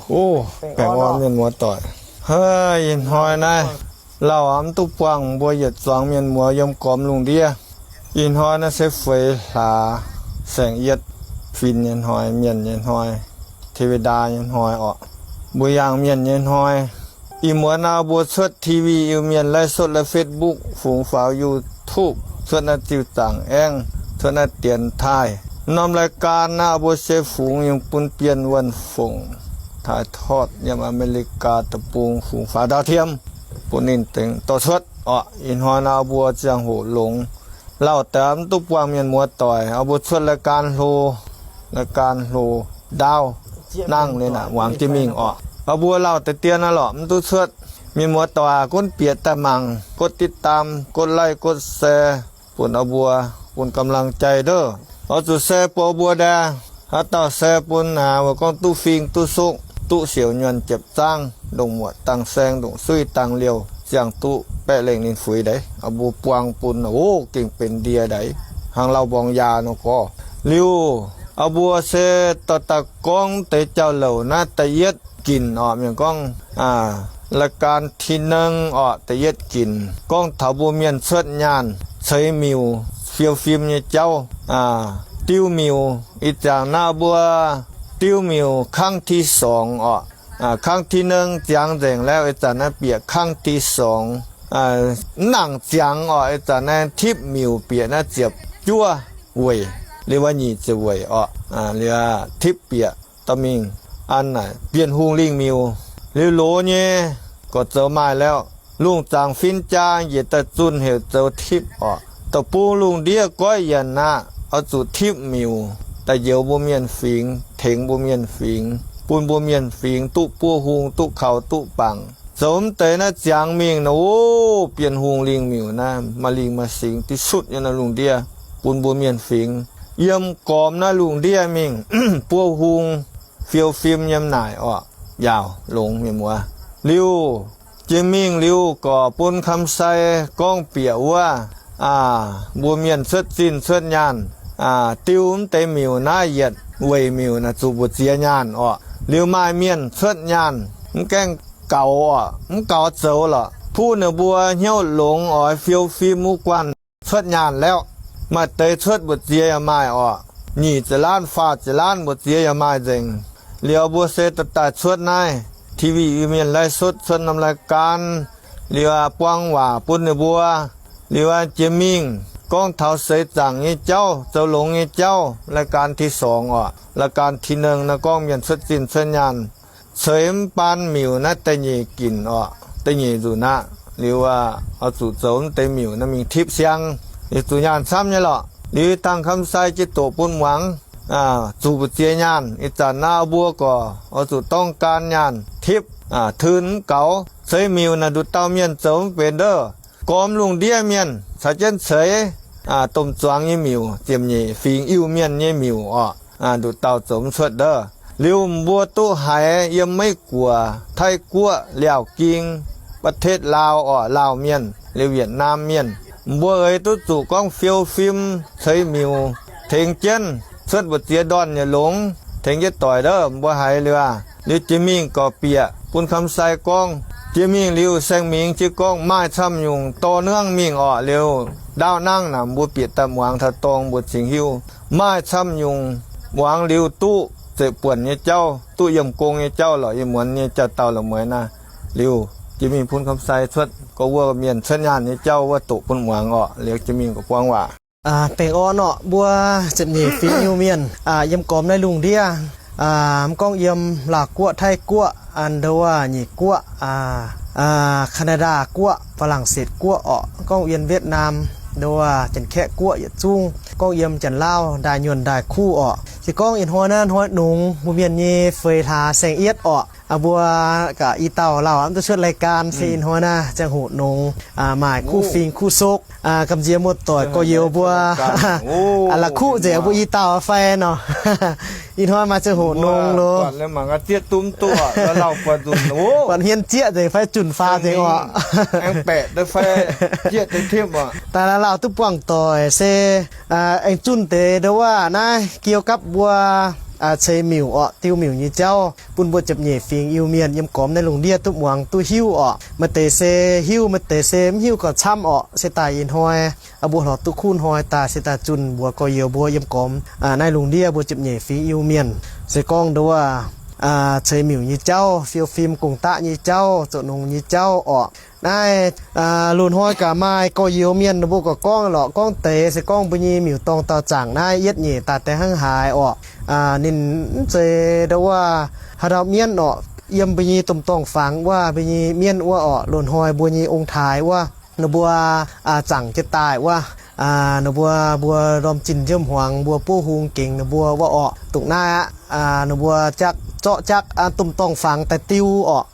O, baengh orn mienh muoz-doic. Hnoi, ih hnoi naaiv, lauh mv duqv buangh mbuo yietc zuangx mienh muoz yiem gormx lungh ndiev. Ih hnoi naaiv se feix hlaax saeng-yietv, fin nyei hnoi, mienh nyei hnoi, เทวดา nyei hnoi orqc. Mbuo yangh mienh nyei hnoi. Ih muonz naaiv mbuo cuotv ทีวี Iu-Mienh ไลฟ์สด และ Facebook, fungx faaux YouTube, cuotv naaiv Ziuh Zaangc Aengv, cuotv naaiv Dienx Taaih. Norm รายการ naaiv mbuo se fungx yungz bun Bienh Wuonh Fongc, ถ่ายทอด yiem America deic-bung fungx faaux ดาวเทียม, bun ninh dengx dorh cuotv orqc. Ih hnoi naaiv mbuo ziangh hoc longx, lauh deix mv duqv buangh mienh muoz-doic, mbuo cuotv รายการ hlo, รายการ hlo ndaauv nangv liuz naaic muangx jienv mingh orqc. Mbuo lauh deix dien naaiv lorqc mv duqv cuotv. Mienh muoz-doic gunv bieqc daaih mangc, กดติดตาม, กดไลค์, กดแชร์ bun mbuo, bun กำลังใจ douh. Oix zuqc share bun mbuo ndaah. Haaix dauh share bun naaic, weic gorngv duqv fing duqv sokv, duqv siouc nyuonh jiepv zaangv, ndongc muotc dangh saeng, ndongc suiv dangh liouh, ziangh duqv baeqv lengh ninh fuix ndaix. Mbuo buang bun, o, gengh benx ndie ndaix, hnangv lauh mborngz yaah nor gorx. Liuz, mbuo se dorh daaih gorngv deix jauv-louc naaiv da'yietv ginc orqc. Mienh gorngv, รายการ ที่หนึ่ง orqc, da'yietv ginc gorngv taux mbuo mienh cuotv nyaanh ceix miuc fiou fim nyei jauv, diu miuc. Ih zanc naaiv mbuo diu miuc ครั้งที่สอง orqc. ครั้งที่หนึ่ง ziangx nzengc แล้ว, ih zanc naaiv bieqc ครั้งที่สอง. Mv nangc ziangx orqc, ih zanc naaiv tipv miuc bieqc naaiv ziepc juov weic, liuz wuov nyic ziepc weic orqc, liuz tipv bieqc dorh mingh an naaic Bienh Hungh lingh miuc. Liuz loz nyei gorx zoux maaih แล้ว, lungh zaangc fin-jaa njiec daaih zunh heuc zoux tipv orqc. Deic-bung lungh ndiev goiv yienc aqv, oix zuqc tipv miuc daaih njoux mbuo mienh fingx, tengx mbuo mienh fingx, bun mbuo mienh fingx duqv buov hung, duqv kaux, duqv bangc. Zoux mv deix naaiv ziangx mingh nor, o, Bienh Hungh lingh miuc naaiv maaih lingh maaih singx ที่สุด nyei naaiv lungh ndiev, bun mbuo mienh fingx yiem gormx naaiv lungh ndiev mingh buov hung fiou fim yiem naaic orqc. Yaauc longx mienh muoz. Liuz, jiex mingh liuz gorx bun คำไซ gorngv bieqc wuov, mbuo mienh cuotv zinh cuotv nyaanh, diu mv deix miuc naaiv yietc weic miuc naaic zuqc mbu'ziex nyaanh orqc. Liuz maaih mienh cuotv nyaanh mv gaengh gaux orqc, mv gaux zoux lorqc, puv ninh mbuo hnyouv longx oix fiou fim wuov guanh cuotv nyaanh แล้ว. Maaih deix cuotv mbu'ziex yaac maaih orqc, nyic ziepc laanh, faah ziepc laanh mbu'ziex yaac maaih nzengc. Liuz mbuo se daaih daaih cuotv naaiv ทีวี Iu-Mienh ไลฟ์สด cuotv norm รายการ liuz buang waac bun ninh mbuo. Liuz jiex mingh gorngv taux seix zaangc nyei jauv, zoux longx nyei jauv, รายการ ที่สอง orqc, รายการ ที่หนึ่ง naaiv gorngv mienh cuotv zinh cuotv nyaanh ceix mv baan miuc naaiv da'nyeic ginc orqc, da'nyeic nzunc aqv. Liuz oix zuqc zoux mv deix miuc naaiv mingh tipv siang, liuz zuqc nyaanh camv nyei lorqc. Liuz dangh คำไซ jiex doqc bun muangx, zuqc mbu'ziex nyaanh. Ih zanc naaiv mbuo gorx oix zuqc ต้องการ nyaanh tipv, ทืน mv gaux. Ceix miuc naaic nduqc dauh mienh zoux mv benx ndouh. Gormx lungh ndiev mienh caux jienv ceix domh zuangx nyei miuc, ziepc nyeic fingx Iu-Mienh nyei miuc orqc, nduqc dauh zoux mv cuotv ndouh. Liuz mbuo duqv haiz yiem Meiv-Guoqv, Taiv-Guoqv, Liaauh Ging, ประเทศลาว orqc, Laauh mienh, liuz Wietc^naam mienh, mbuo eix duqv zuqc gorngv fiou fim ceix miuc tengx jienv, cuotv mbu'ziex ndorn yietc longx tengx jienv doic ndouh mbuo haiz liuz aqv. Liuz jiex mingh gorx bieqc bun คำไซ gorngv, jiex mingh liuz Saeng Mingx jiex gorngv maaih camv nyungc dorh nangv mingh orqc. Liuz ndaauv nangv naaic mbuo bieqc daaih muangx taux dorngx mbuo cingx hiuv. Maaih camv nyungc muangx liuz duqv zeiv-buonc nyei jauv, duqv yiem gong nyei jauv lorqc, yiem muonz nyei jauv-dauh la'mueiz naaiv. Liuz jiex mingh bun คำไซ cuotv gorngv wuov mienh cuotv nyaanh nyei jauv wuov doqc bun muangx orqc. Liuz jiex mingh gorx buangv waac. Baengh orn orqc, mbuo ziepc nyeic fingx Iu-Mienh yiem gormx naaiv lungh ndiev, mv gorngv yiem Laauh Guoqv, Taiv Guoqv, an ndouv Nyic Guoqv, Canada Guoqv, Faa^lang^setv Guoqv orqc, gorngv yiem Wietc^naam, ndouv Janx-Kaeqv Guoqv yietc zungv, gorngv yiem Janx-Laauh ndaaih nyuonh ndaaih kuv orqc. Se gorngv ih hnoi naaiv hnoi nongx mbuo mienh nyei feix hlaax saeng-yietv orqc. Mbuo gaax i dauh lauh mv duqv cuotv รายการ se ih hnoi naaiv ziangh hoc nongx, maaih kuv fingx kuv sokv, gamh nziex muoz-doic gorx-youz mbuo, la'kuqv nzengc mbuo i dauh fai nor. Ih hnoi maaih ziangh hoc nongx loz, buatc hmien zieqv nzengc fai junc faaux nzengc orqc. Daaih la'lauh duqv buangh doic se aengx zunh deix ndouv wuov naaiv เกี่ยวกับ mbuo ceix miuc orqc, diu miuc nyei jauv bun mbuo ziepc nyeic fingx Iu-Mienh yiem gormx naaiv lungh ndiev duqv muangx duqv hiuv orqc. Maaih deix se hiuv, maaih deix se mv hiuv gauh camv orqc. Se daaih ih hnoi mbuo lorz duqv kuv hnoi daaih se daaih zunh mbuox gorx-youz mbuo yiem gormx naaiv lungh ndiev mbuo ziepc nyeic fingx Iu-Mienh, se gorngv nduov ceix miuc nyei jauv, fiou fim gong-daqv nyei jauv, zoux nongx nyei jauv orqc. Naaiv loz-hnoi gaax maaih gorx-youz mienh ninh mbuo gorqv gorngv lorqc, gorngv deix se gorngv mbuo nyei miuc-dorngh dauh zaangc naaiv yietv nyeic daaih deix hnangv haaix orqc. Ninh mv zeiz nduov haaix dauh mienv orqc, yiem mbuo nyei domh dorngh fangx wuov, mbuo nyei mienv wuov orqc, loz-hnoi mbuo nyei ong-taaix wuov, ninh mbuo zaangc jienv daaih wuov, ninh mbuo, mbuo ndorm zinh nziouv hmuangx mbuo buov hung gengx ninh mbuo wuov orqc. Dongh naaiv aqv, ninh mbuo jaqv zorqv jaqv domh dorngh fangx daaih diu orqc.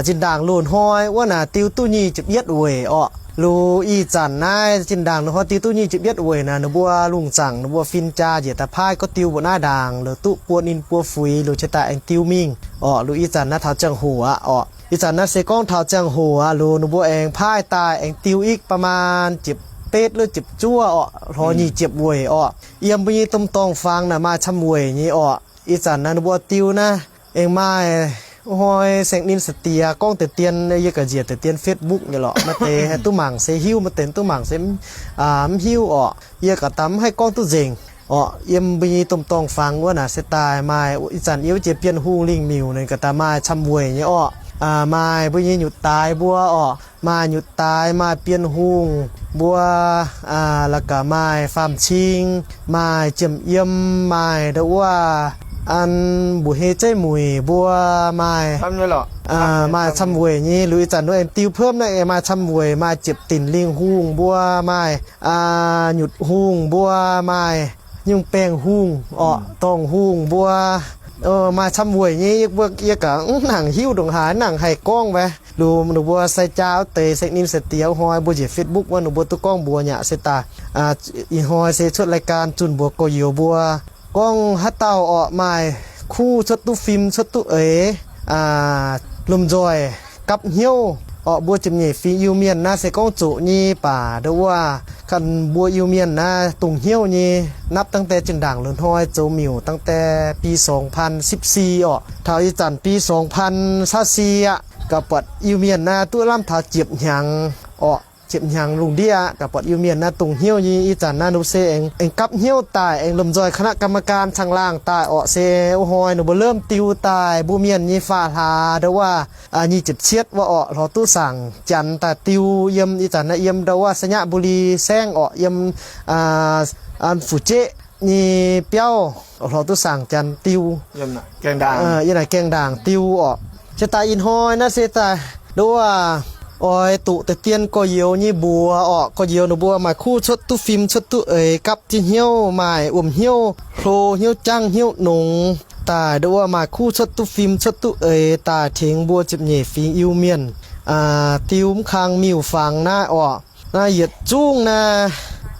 Zinh ndaangc loz-hnoi wuov naaic diu duqv nyic ziepc yietv weic orqc. Luz ih zanc naaiv zinh ndaangc loz-hnoi diu duqv nyic ziepc yietv weic naaic, ninh mbuo lungh zaangc ninh mbuo fin-jaa njiec daaih paaiv gorngv diuh mbuo naaiv ndaangc lorz duqv buo ninh buo fuix luz jienv daaih aengx diu mingh orqc. Luz ih zanc naaiv taux ziangh hoc aqv orqc. Ih zanc naaiv se gorngv taux ziangh hoc aqv, luz ninh mbuo aengx paaiv daaih aengx diu ikv ประมาณ ziepc betv lov ziepc zuov orqc, lorz nyic ziepc weic orqc. Yiem mbuo nyei domh dorngh fangx naaic maaih camv weic nyei orqc. Ih zanc naaiv ninh mbuo diu naaiv aengx maaih hnoi saeng-ninh sai-diex gorngv deix dien, yie ga'nzieqc deix dien Facebook nyei lorqc. Maaih deix haih duqv mangc se hiuv, maaih deix duqv mangc se mv hiuv orqc. Yie ga'damv mv haih gorngv duqv nzengc orqc. Yiem mbuo nyei domh dorngh fangx wuov naaic se daaih maaih ih zanc yie wuov jiex Bienh Hungh lingh miuc ninh ga'daaih maaih camv weic nyei orqc. Maaih mbuo nyei nyutc daaix mbuo orqc, maaih nyutc daaix, maaih Bienh Hungh mbuo, la'gaax maaih Faam-Cing, maaih Jiem Yiem, maaih nduov wuov an mbuoqc hei zeiv muic mbuo, maaih maaih camv weic nyei. Luz ih zanc nduov aengx diu เพิ่ม naaiv aengx maaih camv weic, maaih Ziepc Dinc Lingh Hungh mbuo, maaih Nyutc Hungh mbuo, maaih Nyungc Baengh Hungh orqc, Dorngh Hungh mbuo, maaih camv weic nyei. Yie gaax mv nangc hiuv ndongc haaix, mv nangc haih gorngv mbaeqv. Luz ninh mbuo sai-jaa wuov deix saeng-ninh sai-diex wuov hnoi mbuo njiec Facebook wuov ninh mbuo duqv gorngv mbuox nyei se daaih. Ih hnoi se cuotv รายการ zunh mbuox gorx-youz mbuo gorngv haaix dauh orqc maaih kuv cuotv duqv fim cuotv duqv eix, lomh nzoih gapv hnyouv orqc. Mbuo ziepc nyeic fingx Iu-Mienh naaiv se gorngv zoqc nyei baac nduov wuov, ganh mbuo Iu-Mienh naaiv dongh hnyouv nyei, นับตั้งแต่ zinh ndaangc loz-hnoi zoux miuc ตั้งแต่ปีสองพันสิบสี่ orqc, taux ih zanc ปีสองพันซาซี aqv, gaax buatc Iu-Mienh naaiv duqv lamh taux ziepc hnyangx orqc. Ziepc hnyangx lungh ndiev aqv, gaax buatc Iu-Mienh naaiv dongh hnyouv nyei. Ih zanc naaiv ninh mbuo se aengx gapv hnyouv daaih, aengx lomh nzoih คณะกรรมการ caangh laangh daaih orqc. Se wuov hnoi ninh mbuo เริ่ม diu daaih mbuo mienh nyei faa hlaax nduov wuov, nyic ziepc cietv wuov orqc, lorz duqv saangc janx daaih diu yiem ih zanc naaiv yiem nduov wuov ไชยบุรี saengv orqc, yiem Fuqjeqv nyei biauv lorz duqv saangc janx diu, yiem naaic gaengh ndaangc diu orqc. Se daaih ih hnoi naaiv se daaih nduov wuov, oix doqc deix dien gorx-youz nyei mbuox orqc. Gorx-youz ninh mbuo maaih kuv cuotv duqv fim cuotv duqv eix, gapv jienv hnyouv, maaih wuom hnyouv hlo, hnyouv jangv hnyouv nongx daaih nduov wuov, maaih kuv cuotv duqv fim cuotv duqv eix daaih tengx mbuo ziepc nyeic fingx Iu-Mienh diu mv kang miuc-fangx naaiv orqc. Naaiv yietc zungv naaiv,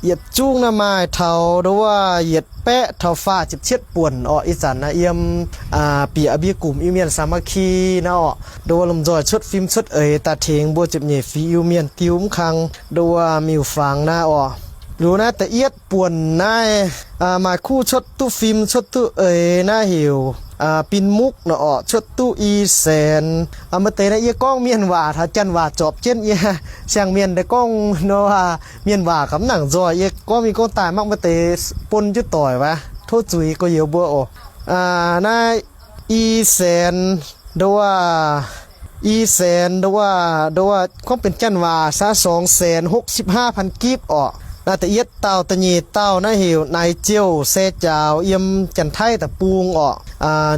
yietc zungv naaiv maaih taux nduov wuov yietc baeqv taux faah ziepc cietv buonc orqc. Ih zanc naaiv yiem bieqc mbuo gomh Iu-Mienh สามัคคี naaiv orqc, nduov wuov lomh nzoih cuotv fim cuotv eix daaih tengx mbuo ziepc nyeic fingx Iu-Mienh diu mv kang nduov wuov miuc-fangx naaiv orqc. Liuz naaiv da'yietv buonc naaiv maaih kuv cuotv duqv fim cuotv duqv eix naaiv heuc Bin Mukv naaiv orqc, cuotv duqv i saenx. Maaih deix naaiv yie gorngv mienh waac taux janx waac zorpc jienv yie, siang-mienh deix gorngv nduov wuov mienh waac gaax mv nangc nzoih. Yie gorngv mingh gorngv daaih mangc maaih deix bun jienv doic wuov, tov zuiz gorx-youz mbuo oc. Naaiv i saenx nduov wuov, i saenx nduov wuov, nduov wuov gorngv benx janx waac สองแสนหกสิบห้าพัน gipv orqc. Naaiv da'yietv dauh. Da'nyeic dauh naaiv heuc Naix Ziouv, se jaaux yiem Janx-Taiv deic-bung orqc.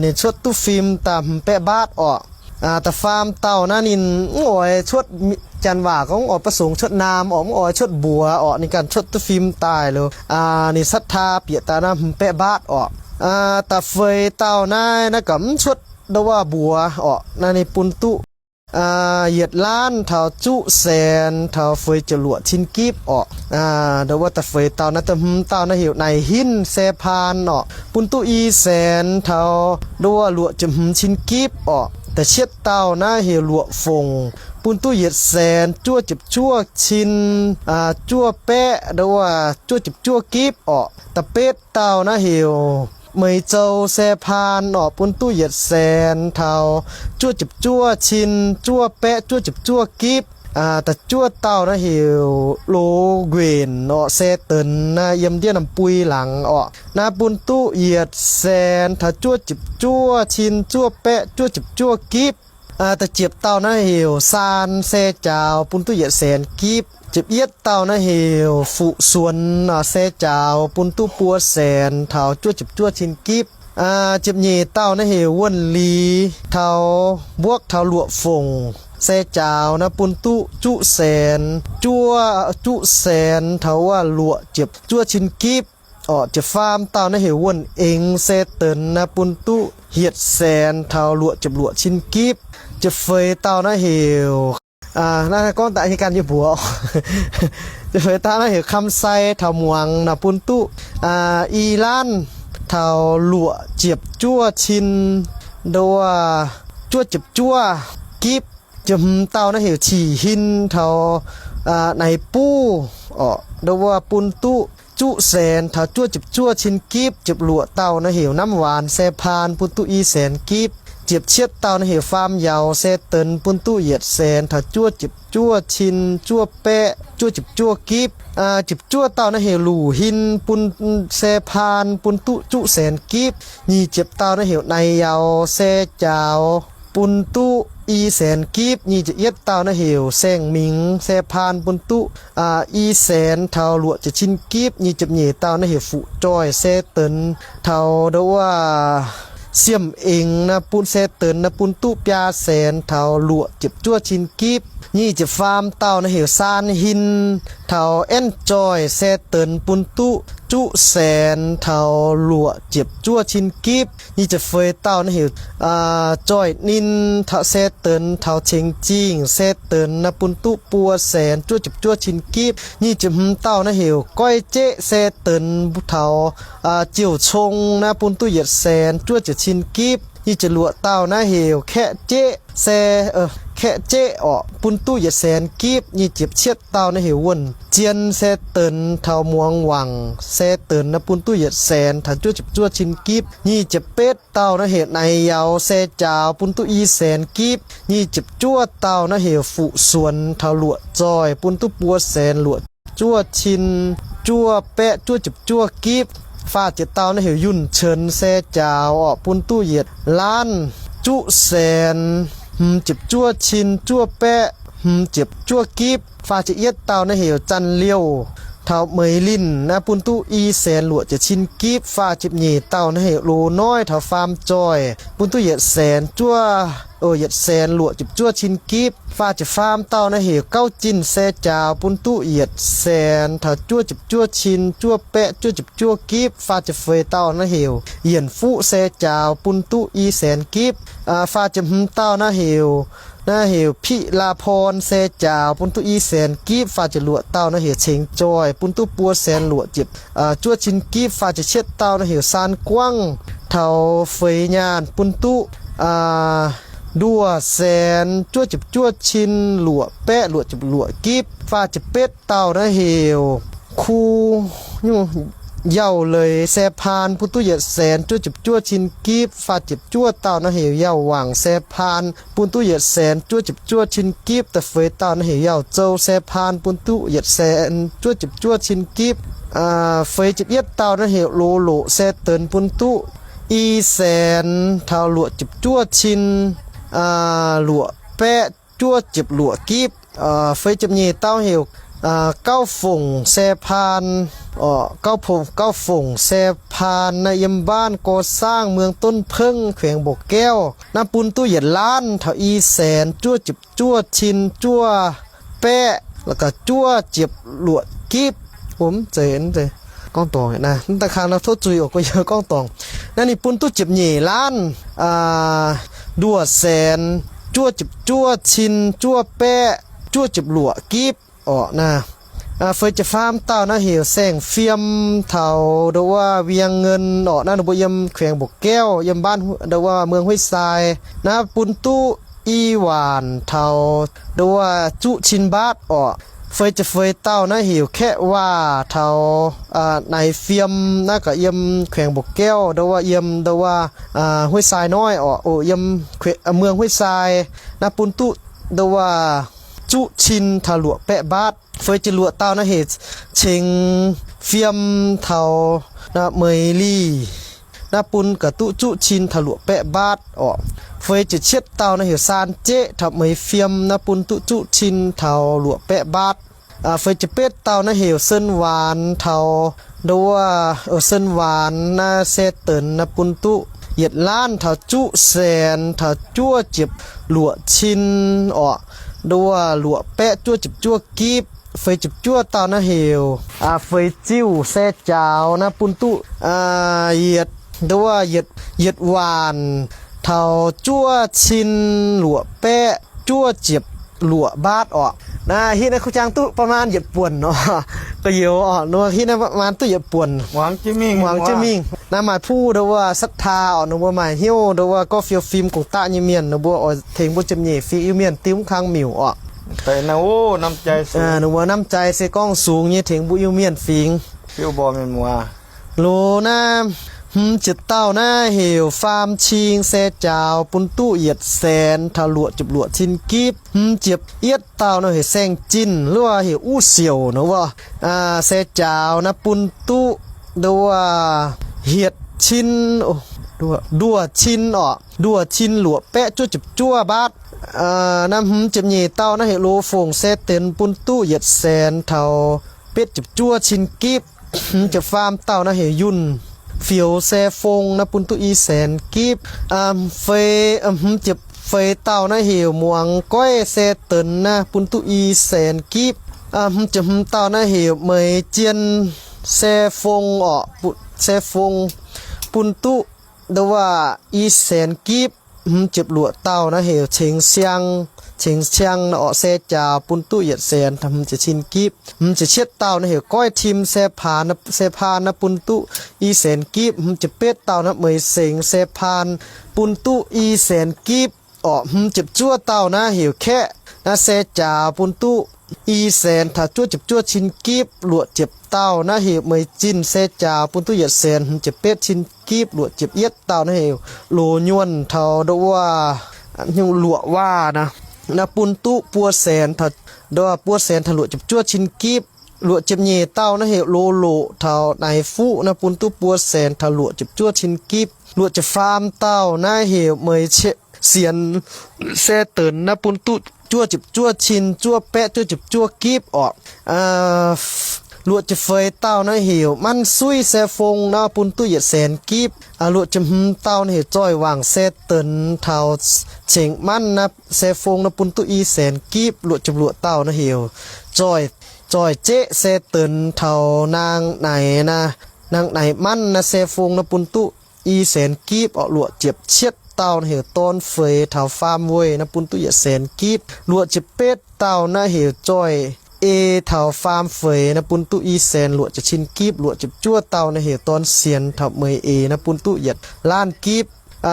Ninh cuotv duqv fim daaih hmz baeqv mbaatv orqc. Da'faam dauh naaiv ninh mv oix cuotv, janx waac gorngv mv oix ประสงค์ cuotv naamh orqc, mv oix cuotv mbuox orqc. Ninh ganh cuotv duqv fim daaih liuz, ninh ศรัทธา bieqc daaih naaiv hmz baeqv mbaatv orqc. Da'feix dauh naaiv, naaiv gaax mv cuotv nduov wuov mbuox orqc. Naaiv ninh bun duqv yietc laanv taux zuqv saenx taux feix ziepc luoqc cin gipv orqc. Nduov wuov da'feix dauh naaiv. Da'hmz dauh naaiv heuc Naix Hinv, se paan orqc, bun duqv i saenx taux nduov wuov luoqc ziepc hmz cin gipv orqc. Da'cietv dauh naaiv heuc Luoqc Fongc, bun duqv yietc saenx juov ziepc juov cin juov baeqv nduov wuov juov ziepc juov gipv orqc. Da'betv dauh naaiv heuc Meix Zou แสนพัน orqc, bun duqv yietc saenx taux juov ziepc juov cin juov baeqv juov ziepc juov gipv. Da'juov dauh naaiv heuc Loz Nquenc orqc, se denx naaiv yiem ndiev norm bui laangz orqc. Naaiv bun duqv yietc saenx taux juov ziepc juov cin juov baeqv juov ziepc juov gipv. Da'ziepc dauh naaiv heuc Saan, se jaaux bun duqv yietc saenx gipv. Ziepc yietv dauh naaiv heuc Fuqv Suonx, se jaaux bun duqv buo saenx taux juov ziepc juov cin gipv. Ziepc nyeic dauh naaiv heuc Wuonh Liz, taux mbuoqv taux Luoqc Fongc, se jaaux naaiv bun duqv juqv saenx, juov, juqv saenx taux wuov luoqc ziepc juov cin gipv. Orqc, ziepc faam dauh naaiv heuc Wuonh Engx, se denx naaiv bun duqv hietc saenx taux luoqc ziepc luoqc cin gipv. Ziepc feix dauh naaiv heuc, naaiv gorngv daaih nyei ganh nyei mbuox. Ziepc feix dauh naaiv heuc Kam Sai, taux muangx naaiv bun duqv i laanv taux luoqc ziepc juov cin, nduov, juov ziepc juov gipv. Ziepc hmz dauh naaiv heuc Cic Hin, taux Naaiv Buv orqc, nduov, bun duqv juqv saenx taux juov ziepc juov cin gipv. Ziepc luoqc dauh naaiv heuc Namv Waanc, se paan bun duqv i saenx gipv. Ziepc cietv dauh naaiv heuc Faam Yauz, se denx bun duqv yietc saenx taux juov ziepc juov cin juov baeqv juov ziepc juov gipv. Ziepc juov dauh naaiv heuc Luc Hin, bun, se paan bun duqv juqv saenx gipv. Nyic ziepc dauh naaiv heuc Naaiv Yauz, se jaaux bun duqv i saenx gipv. Nyic ziepc yietv dauh naaiv heuc Saeng Mingx, se paan bun duqv i saenx taux luoqc ziepc cin gipv. Nyic ziepc nyeic dauh naaiv heuc Fuqv Joih, se denx taux nduov, Siem Engx naaiv bun, se denx naaiv bun duqv biaa saenx taux luoqc ziepc juov cin gipv. Nyic ziepc faam dauh naaiv heuc Saan Hin, taux Aenv Joih, se denx bun duqv juqv saenx taux luoqc ziepc juov cin gipv. Nyic ziepc feix dauh naaiv heuc Joih Ninh, taux, se denx taux Cengx Zingh, se denx naaiv bun duqv buo saenx juov ziepc juov cin gipv. Nyic ziepc hmz dauh naaiv heuc Goiv Jeqv, se denx taux Ziouv Cong naaiv bun duqv yietc saenx juov ziepc cin gipv. Nyic ziepc luoqc dauh naaiv heuc Kaeqv Jeqv, se, Kaeqv Jeqv orqc, bun duqv yietc saenx gipv. Nyic ziepc cietv dauh naaiv heuc Wuonh Zien, se denx taux Muangx Wangc, se denx naaiv bun duqv yietc saenx taux juov ziepc juov cin gipv. Nyic ziepc betv dauh naaiv heuc Naaiv Yauz, se jaaux bun duqv i saenx gipv. Nyic ziepc juov dauh naaiv heuc Fuqv Suonx, taux Luoqc Zoih, bun duqv buo saenx luoqc juov cin juov baeqv juov ziepc juov gipv. Faah ziepc dauh naaiv heuc Yunh Cen, se jaaux orqc, bun duqv yietc laanv juqv saenx hmz ziepc juov cin juov baeqv hmz ziepc juov gipv. Faah ziepc yietv dauh naaiv heuc Zanh Liouh, taux Meix Linh naaiv bun duqv i saenx luoqc ziepc cin gipv. Faah ziepc nyeic dauh naaiv heuc Loz Noiv, taux Faam Zoih, bun duqv yietc saenx juov, yietc saenx luoqc ziepc juov cin gipv. Faah ziepc faam dauh naaiv heuc Gauv Jinh, se jaaux bun duqv yietc saenx taux juov ziepc juov cin juov baeqv juov ziepc juov gipv. Faah ziepc feix dauh naaiv heuc Yienc Fuqv, se jaaux bun duqv i saenx gipv. Faah ziepc hmz dauh naaiv heuc, naaiv heuc Piqv Laa Porn, se jaaux bun duqv i saenx gipv. Faah ziepc luoqc dauh naaiv heuc Cengx Zoih, bun duqv buo saenx luoqc ziepc juov cin gipv. Faah ziepc cietv dauh naaiv heuc Saan Guangv, taux Feix Nyaanh, bun duqv nduoh saenx juov ziepc juov cin luoqc baeqv luoqc ziepc luoqc gipv. Faah ziepc betv dauh naaiv heuc Ku Yauh Leiz, se paan bun duqv yietc saenx juov ziepc juov cin gipv. Faah ziepc juov dauh naaiv heuc Yauh Wangc, se paan bun duqv yietc saenx juov ziepc juov cin gipv. Da'feix dauh naaiv heuc Yauh Zou, se paan bun duqv yietc saenx juov ziepc juov cin gipv. Feix ziepc yietv dauh naaiv heuc Loz Loqc, se denx bun duqv i saenx taux luoqc ziepc juov cin luoqc baeqv juov ziepc luoqc gipv. Feix ziepc nyeic dauh heuc Gauv Fongc, se paan, Gauv Fongc, se paan naaiv yiem บ้านก่อสร้าง เมืองต้นเพิ่ง แขวงบ่อแก้ว naaiv bun duqv yietc laanv taux i saenx juov ziepc juov cin juov baeqv, la'gauh juov ziepc luoqc gipv. Gorngv dorngc, da'kang naaiv tov zuih oc, gorngv dorngc. Naaiv ninh bun duqv ziepc nyeic laanv nduoh saenx juov ziepc juov cin juov baeqv juov ziepc luoqc gipv orqc naaiv. Feix ziepc faam dauh naaiv heuc Saeng Fiem, taux nduov wuov Vieng Ngen orqc, naaiv ninh mbuo yiem แขวงบ่อแก้ว yiem บ้าน nduov wuov เมืองห้วยทราย naaiv bun duqv i waanc taux nduov wuov zuqv cin mbaatv orqc. Feix ziepc feix dauh naaiv heuc kaeqv waac taux naaiv fiem naaiv gaax yiem แขวงบ่อแก้ว ndau wuov, yiem ndau wuov ห้วยทรายน้อย orqc, yiem เมืองห้วยทราย naaiv bun duqv ndau wuov zuqv cin taux luoqc baeqv mbaatv. Feix ziepc luoqc dauh naaiv heuc cingx fiem taux naaiv meix lic, naaiv bun gaax duqv zuqv cin taux luoqc baeqv mbaatv orqc. Feix ziepc cietv dauh naaiv heuc saan jeqv taux meix fiem, naaiv bun duqv zuqv cin taux luoqc baeqv mbaatv. Feix ziepc betv dauh naaiv heuc เซินหวาน taux ndau wuov เซินหวาน naaiv se denx naaiv bun duqv yietc laanv taux zuqv saenx taux juov ziepc luoqc cin orqc, ndau wuov luoqc baeqv juov ziepc juov gipv. Feix ziepc juov dauh naaiv heuc feix ziuh se jaaux naaiv bun duqv yietc ndau wuov yietc waanc taux juov cin luoqc baeqv juov ziepc luoqc mbaatv orqc. Naaiv hitv naaiv ครูจ้าง duqv ประมาณ yietc buonc orqc, gorx-youz orqc, hitv naaiv ประมาณ duqv yietc buonc. Muangx jienv mingh. Naaiv maaih ผู้ ndau wuov ศรัทธา orqc, ninh mbuo maaih hnyouv ndau wuov gorngv fiou fim gong daqv nyei mienh, ninh mbuo oix tengx mbuo ziepc nyeic fingx Iu-Mienh diuv mv kang miuc orqc. Ninh mbuo น้ำใจ se gorngv sungx nyei tengx mbuo Iu-Mienh fingx. Loz naaiv hmz ziepc dauh naaiv heuc faam cing se jaaux bun duqv yietc saenx taux luoqc ziepc luoqc cin gipv. Hmz ziepc yietv dauh naaiv heuc saeng jinh, luoqc heuc uv siouc nor wuov, se jaaux naaiv bun duqv ndau wuov hietc cin, nduoh cin orqc, nduoh cin luoqc baeqv juov ziepc juov mbaatv. Naaiv hmz ziepc nyeic dauh naaiv heuc loz fongc se denx bun duqv yietc saenx taux betv ziepc juov cin gipv. Hmz ziepc faam dauh naaiv heuc yunh fioux se fong naaiv bun duqv i saenx gipv. Feix, hmz ziepc feix dauh naaiv heuc muangx goiv se denx naaiv bun duqv i saenx gipv. Hmz ziepc hmz dauh naaiv heuc meix jien se fong orqc, se fong bun duqv ndau wuov i saenx gipv. Hmz ziepc luoqc dauh naaiv heuc cengx ciang, cengx ciang naaiv orqc se jaaux bun duqv yietc saenx taux hmz ziepc cin gipv. Hmz ziepc cietv dauh naaiv heuc goiv tim se paan, se paan naaiv bun duqv i saenx gipv. Hmz ziepc betv dauh naaiv meix sengx se paan bun duqv i saenx gipv orqc. Hmz ziepc juov dauh naaiv heuc kaeqv naaiv se jaaux bun duqv i saenx taux juov ziepc juov cin gipv. Luoqc ziepc dauh naaiv heuc meix jinh se jaaux bun duqv yietc saenx hmz ziepc betv cin gipv. Luoqc ziepc yietv dauh naaiv heuc loz nyuonh taux ndau wuov luoqc waac naaiv, naaiv bun duqv buo saenx, ndau wuov buo saenx taux luoqc ziepc juov cin gipv. Luoqc ziepc nyeic dauh naaiv heuc loz loqc taux naaiv fuqv naaiv bun duqv buo saenx taux luoqc ziepc juov cin gipv. Luoqc ziepc faam dauh naaiv heuc meix sienx se denx naaiv bun duqv juov ziepc juov cin juov baeqv juov ziepc juov gipv orqc. Luoqc ziepc feix dauh naaiv heuc manv suiv se fong naaiv bun duqv yietc saenx gipv. Luoqc ziepc hmz dauh naaiv heuc zoih wangc se denx taux cengx manv naaiv se fong naaiv bun duqv i saenx gipv. Luoqc ziepc luoqc dauh naaiv heuc zoih, zoih zeqv se denx taux naang naix, naang naix manv naaiv se fong naaiv bun duqv i saenx gipv orqc. Luoqc ziepc cietv dauh naaiv heuc dorn feix taux faam weih naaiv bun duqv yietc saenx gipv. Luoqc ziepc betv dauh naaiv heuc zoih ei taux faam feix naaiv bun duqv i saenx luoqc ziepc cin gipv. Luoqc ziepc juov dauh naaiv heuc dorn sienx taux meix eix naaiv bun duqv yietc laanv gipv.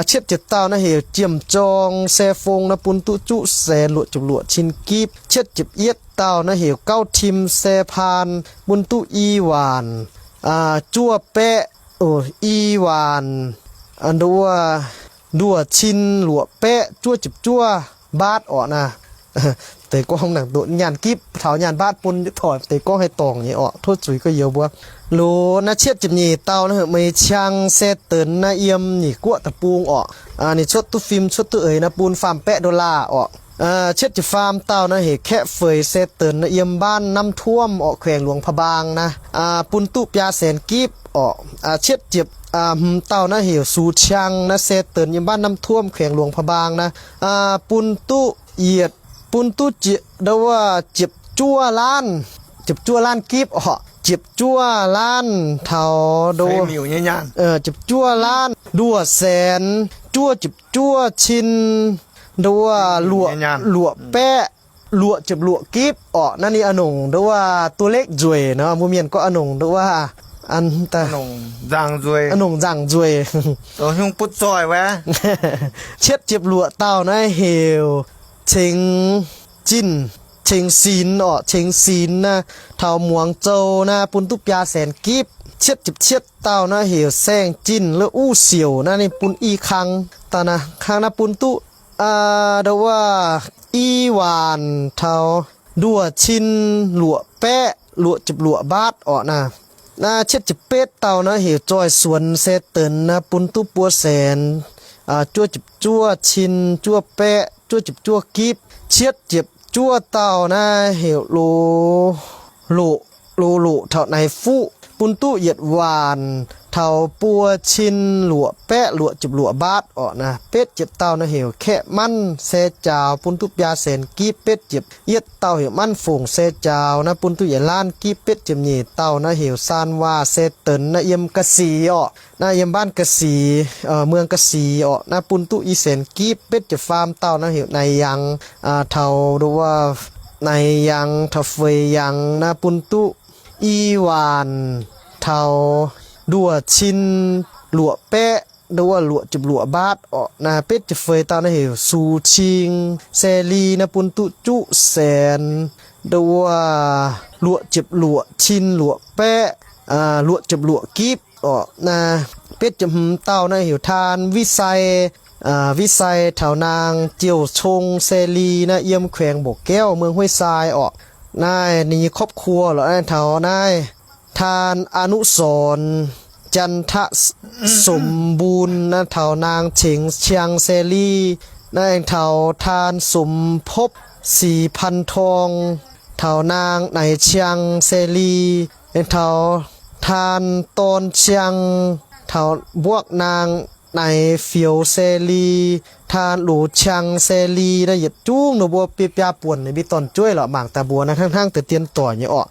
Cietv ziepc dauh naaiv heuc jiem jorng se fong naaiv bun duqv juqv saenx luoqc ziepc luoqc cin gipv. Cietv ziepc yietv dauh naaiv heuc gauv tim se paan bun duqv i waanc juov baeqv, i waanc nduov, nduoh cin luoqc baeqv juov ziepc juov mbaatv orqc naaiv. Deix gorngv nangc nduoqc nyaanh gipv taux nyaanh mbaatv bun toic deix gorngv haih dorngc nyei orqc. Tov zuiz gorx-youz mbuo. Loz naaiv cietv ziepc nyeic dauh naaiv heuc meix ciang se denx naaiv yiem Nyic Guoqv deic-bung orqc. Ninh cuotv duqv fim cuotv duqv eix naaiv bun faam baeqv dollar orqc. Cietv ziepc faam dauh naaiv heuc kaeqv feix se denx naaiv yiem บ้านน้ำท่วม orqc, แขวงหลวงพระบาง naaiv, bun duqv biaa saenx gipv orqc. Cietv ziepc hmz dauh naaiv heuc สู Chiang, naaiv se denx yiem บ้านน้ำท่วม แขวงหลวงพระบาง naaiv, bun duqv yietc, bun duqv ndau wuov ziepc juov laanv, ziepc juov laanv gipv orqc, ziepc juov laanv taux ndau, ziepc juov laanv nduoh saenx juov ziepc juov cin ndau wuov luoqc, luoqc baeqv luoqc ziepc luoqc gipv orqc. Naaiv ninh a'nongc ndau wuov ตัวเล็ก nzueic nor, mbuo mienh gorngv a'nongc ndau wuov, a'nongc nzangc nzueic. Cietv ziepc luoqc dauh naaiv heuc cengx jinh, cengx sinx orqc, cengx sinx naaiv, taux muangx zou naaiv bun duqv biaa saenx gipv. Cietv ziepc cietv dauh naaiv heuc Saeng Jinh, La'uv Siouc naaiv ninh bun i kang dauh naaiv, kang naaiv bun duqv, aa, ndo wuov i waanc taux nduoh cin luoqc baeqv luoqc ziepc luoqc mbaatv orqc naaiv. Naaiv cietv ziepc betv dauh naaiv heuc Zoih Suonx Se Denx naaiv bun duqv buo saenx, aa, juov ziepc juov cin juov baeqv juov ziepc juov gipv. Cietv ziepc juov dauh naaiv heuc Loz Loqc, Loz Loqc taux Naix Fuqv bun duqv yietc waanc taux buo cin luoqc baeqv luoqc ziepc luoqc mbaatv orqc naaiv. Betv ziepc dauh naaiv heuc Kaeqv Manv Se Jaaux bun duqv biaa saenx gipv. Betv ziepc yietv dauh heuc Manv Fongc Se Jaaux naaiv bun duqv yietc laanv gipv. Betv ziepc nyeic dauh naaiv heuc Saan Waac Se Denx naaiv yiem Ga'sic orqc, naaiv yiem บ้านกระสี, เมืองกระสี orqc, naaiv bun duqv i saenx gipv. Betv ziepc faam dauh naaiv heuc Naix Yangx, aa, taux ndo wuov Naix Yangx taux Feix Yangx naaiv bun duqv i waanc taux nduoh cin luoqc baeqv ndo wuov luoqc ziepc luoqc mbaatv orqc naaiv. Betv ziepc feix dauh naaiv heuc Sux Cing Se Li naaiv bun duqv juqv saenx ndo wuov luoqc ziepc luoqc cin luoqc baeqv, aa, luoqc ziepc luoqc gipv orqc naaiv. Betv ziepc hmz dauh naaiv heuc Taan Vitsai, aa, Vitsai taux naang Ziouc Cong Se Li naaiv yiem แขวงบ่อแก้ว เมืองห้วยทราย orqc. Naaiv ninh nyei ครอบครัว lorqc naaiv taux naaiv Taan อนุสรณ์ จันทสมบูรณ์ naaiv taux naang Cengx Ciang Se Li, naaiv aengx taux Taan สมภพ ศรีพันทอง taux naang Naix Ciang Se Li, aengx taux Taan Dorn Ciang, taux mbuoqv naang Naix Fioux Se Li, Taan Loz Ciang Se Li, naaiv yietc zungv ninh mbuo biaa biaa buonc ninh mbuo dorn-jueiv lorqc, mangc daaih mbuox naaiv hnangv hnangv deix dien doic nyei orqc.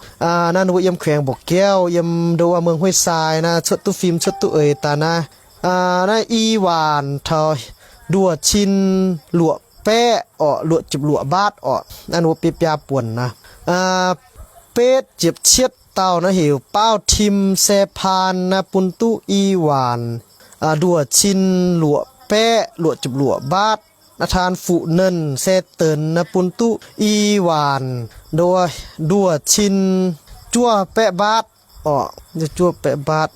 Naaiv ninh mbuo yiem แขวงบ่อแก้ว yiem ndo wuov เมืองห้วยทราย naaiv cuotv duqv fim cuotv duqv eix daaih naaiv. Naaiv i waanc taux nduoh cin luoqc baeqv orqc, luoqc ziepc luoqc mbaatv orqc, naaiv ninh mbuo biaa biaa buonc naaiv. Betv ziepc cietv dauh naaiv heuc Baauv Tim Se Paan naaiv bun duqv i waanc nduoh cin luoqc baeqv luoqc ziepc luoqc mbaatv. Naaiv Taan Fuqv Nernh Se Denx naaiv bun duqv i waanc nduoh cin juov baeqv mbaatv orqc, juov baeqv mbaatv,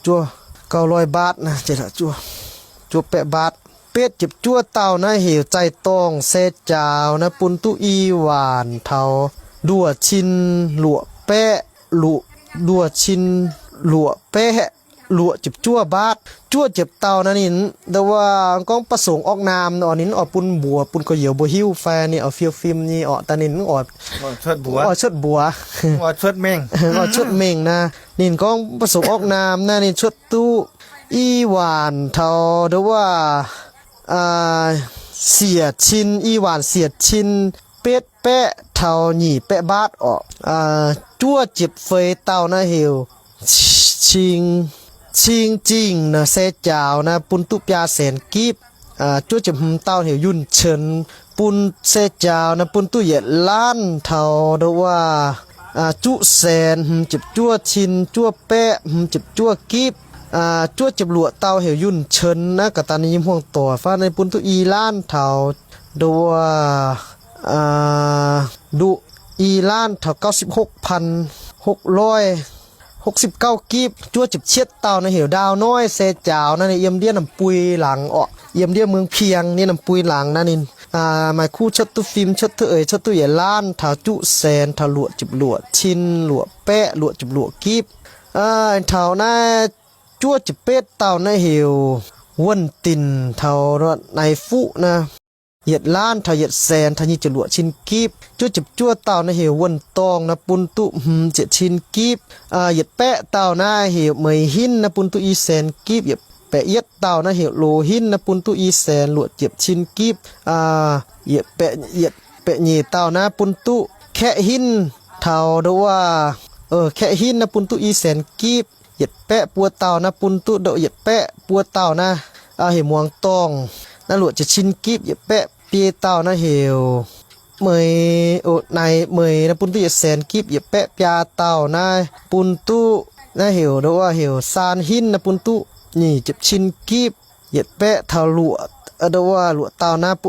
juov, เก้าร้อยบาท naaiv, juov baeqv mbaatv. Betv ziepc juov dauh naaiv heuc Zaih Dorngh Se Jaaux naaiv bun duqv i waanc taux nduoh cin luoqc baeqv, luoqc, nduoh cin luoqc baeqv luoqc ziepc juov mbaatv. Juov ziepc dauh naaiv ninh, ndo wuov gorngv ประสงค์ออกนาม orqc, ninh oix bun mbuox bun gorx-youz mbuo hiuv fai ninh oix fiou fim nyei orqc, daaih ninh oix cuotv mbuox, oix cuotv mengh naaiv. Ninh gorngv ประสงค์ออกนาม naaiv ninh cuotv duqv i waanc taux ndo wuov siec cin, i waanc siec cin betv baeqv taux nyic baeqv mbaatv orqc. Juov ziepc feix dauh naaiv heuc Cing Zingh naaiv Se Jaaux naaiv bun duqv biaa saenx gipv. Juov ziepc hmz dauh heuc Yunh Cenx bun, Se Jaaux naaiv bun duqv yietc laanv taux ndo wuov juqv saenx hmz ziepc juov cin juov baeqv hmz ziepc juov gipv. Juov ziepc luoqc dauh heuc Yunh Cenx naaiv ga'dangh ninh nyei hmuangx doic fai ninh bun duqv i laanv taux ndo wuov nduqc i laanv taux เก้าสิบหกพันหกร้อยหกสิบเก้า gipv. Juov ziepc cietv dauh naaiv heuc Ndaauv Noih Se Jaaux naaiv ninh yiem ndiev น้ำปุยหลัง orqc, yiem ndiev เมืองเพียง ndiev น้ำปุยหลัง naaiv ninh maaih kuv cuotv duqv fim cuotv duqv eix cuotv duqv yietc laanv taux juqv saenx taux luoqc ziepc luoqc cin luoqc baeqv luoqc ziepc luoqc gipv. Taux naaiv juov ziepc betv dauh naaiv heuc Wuonh Dinc taux Naix Fuqv naaiv yietc laanv taux yietc saenx taux nyic ziepc luoqc cin gipv. Juov ziepc juov dauh naaiv heuc Wuonh Dorngh naaiv bun duqv hmz ziepc cin gipv. Yietc baeqv dauh naaiv heuc Meih Hinv naaiv bun duqv i saenx gipv. Yietc baeqv yietv dauh naaiv heuc Loz Hinv naaiv bun duqv i saenx luoqc ziepc cin gipv. Yietc baeqv nyeic dauh naaiv bun duqv Kaeqv Hinv taux ndo wuov, Kaeqv Hinv naaiv bun duqv i saenx gipv. Yietc baeqv buo dauh naaiv bun duqv ndo, yietc baeqv buo dauh naaiv heuc Muangx Dorngh naaiv luoqc ziepc cin gipv. Yietc baeqv biei dauh naaiv heuc Meih, Naix Meih naaiv bun duqv yietc saenx gipv. Yietc baeqv biaa dauh naaiv bun duqv naaiv heuc ndo wuov heuc Saan Hinv naaiv bun duqv nyic ziepc cin gipv. Yietc baeqv taux luoqc, ndo wuov luoqc dauh naaiv,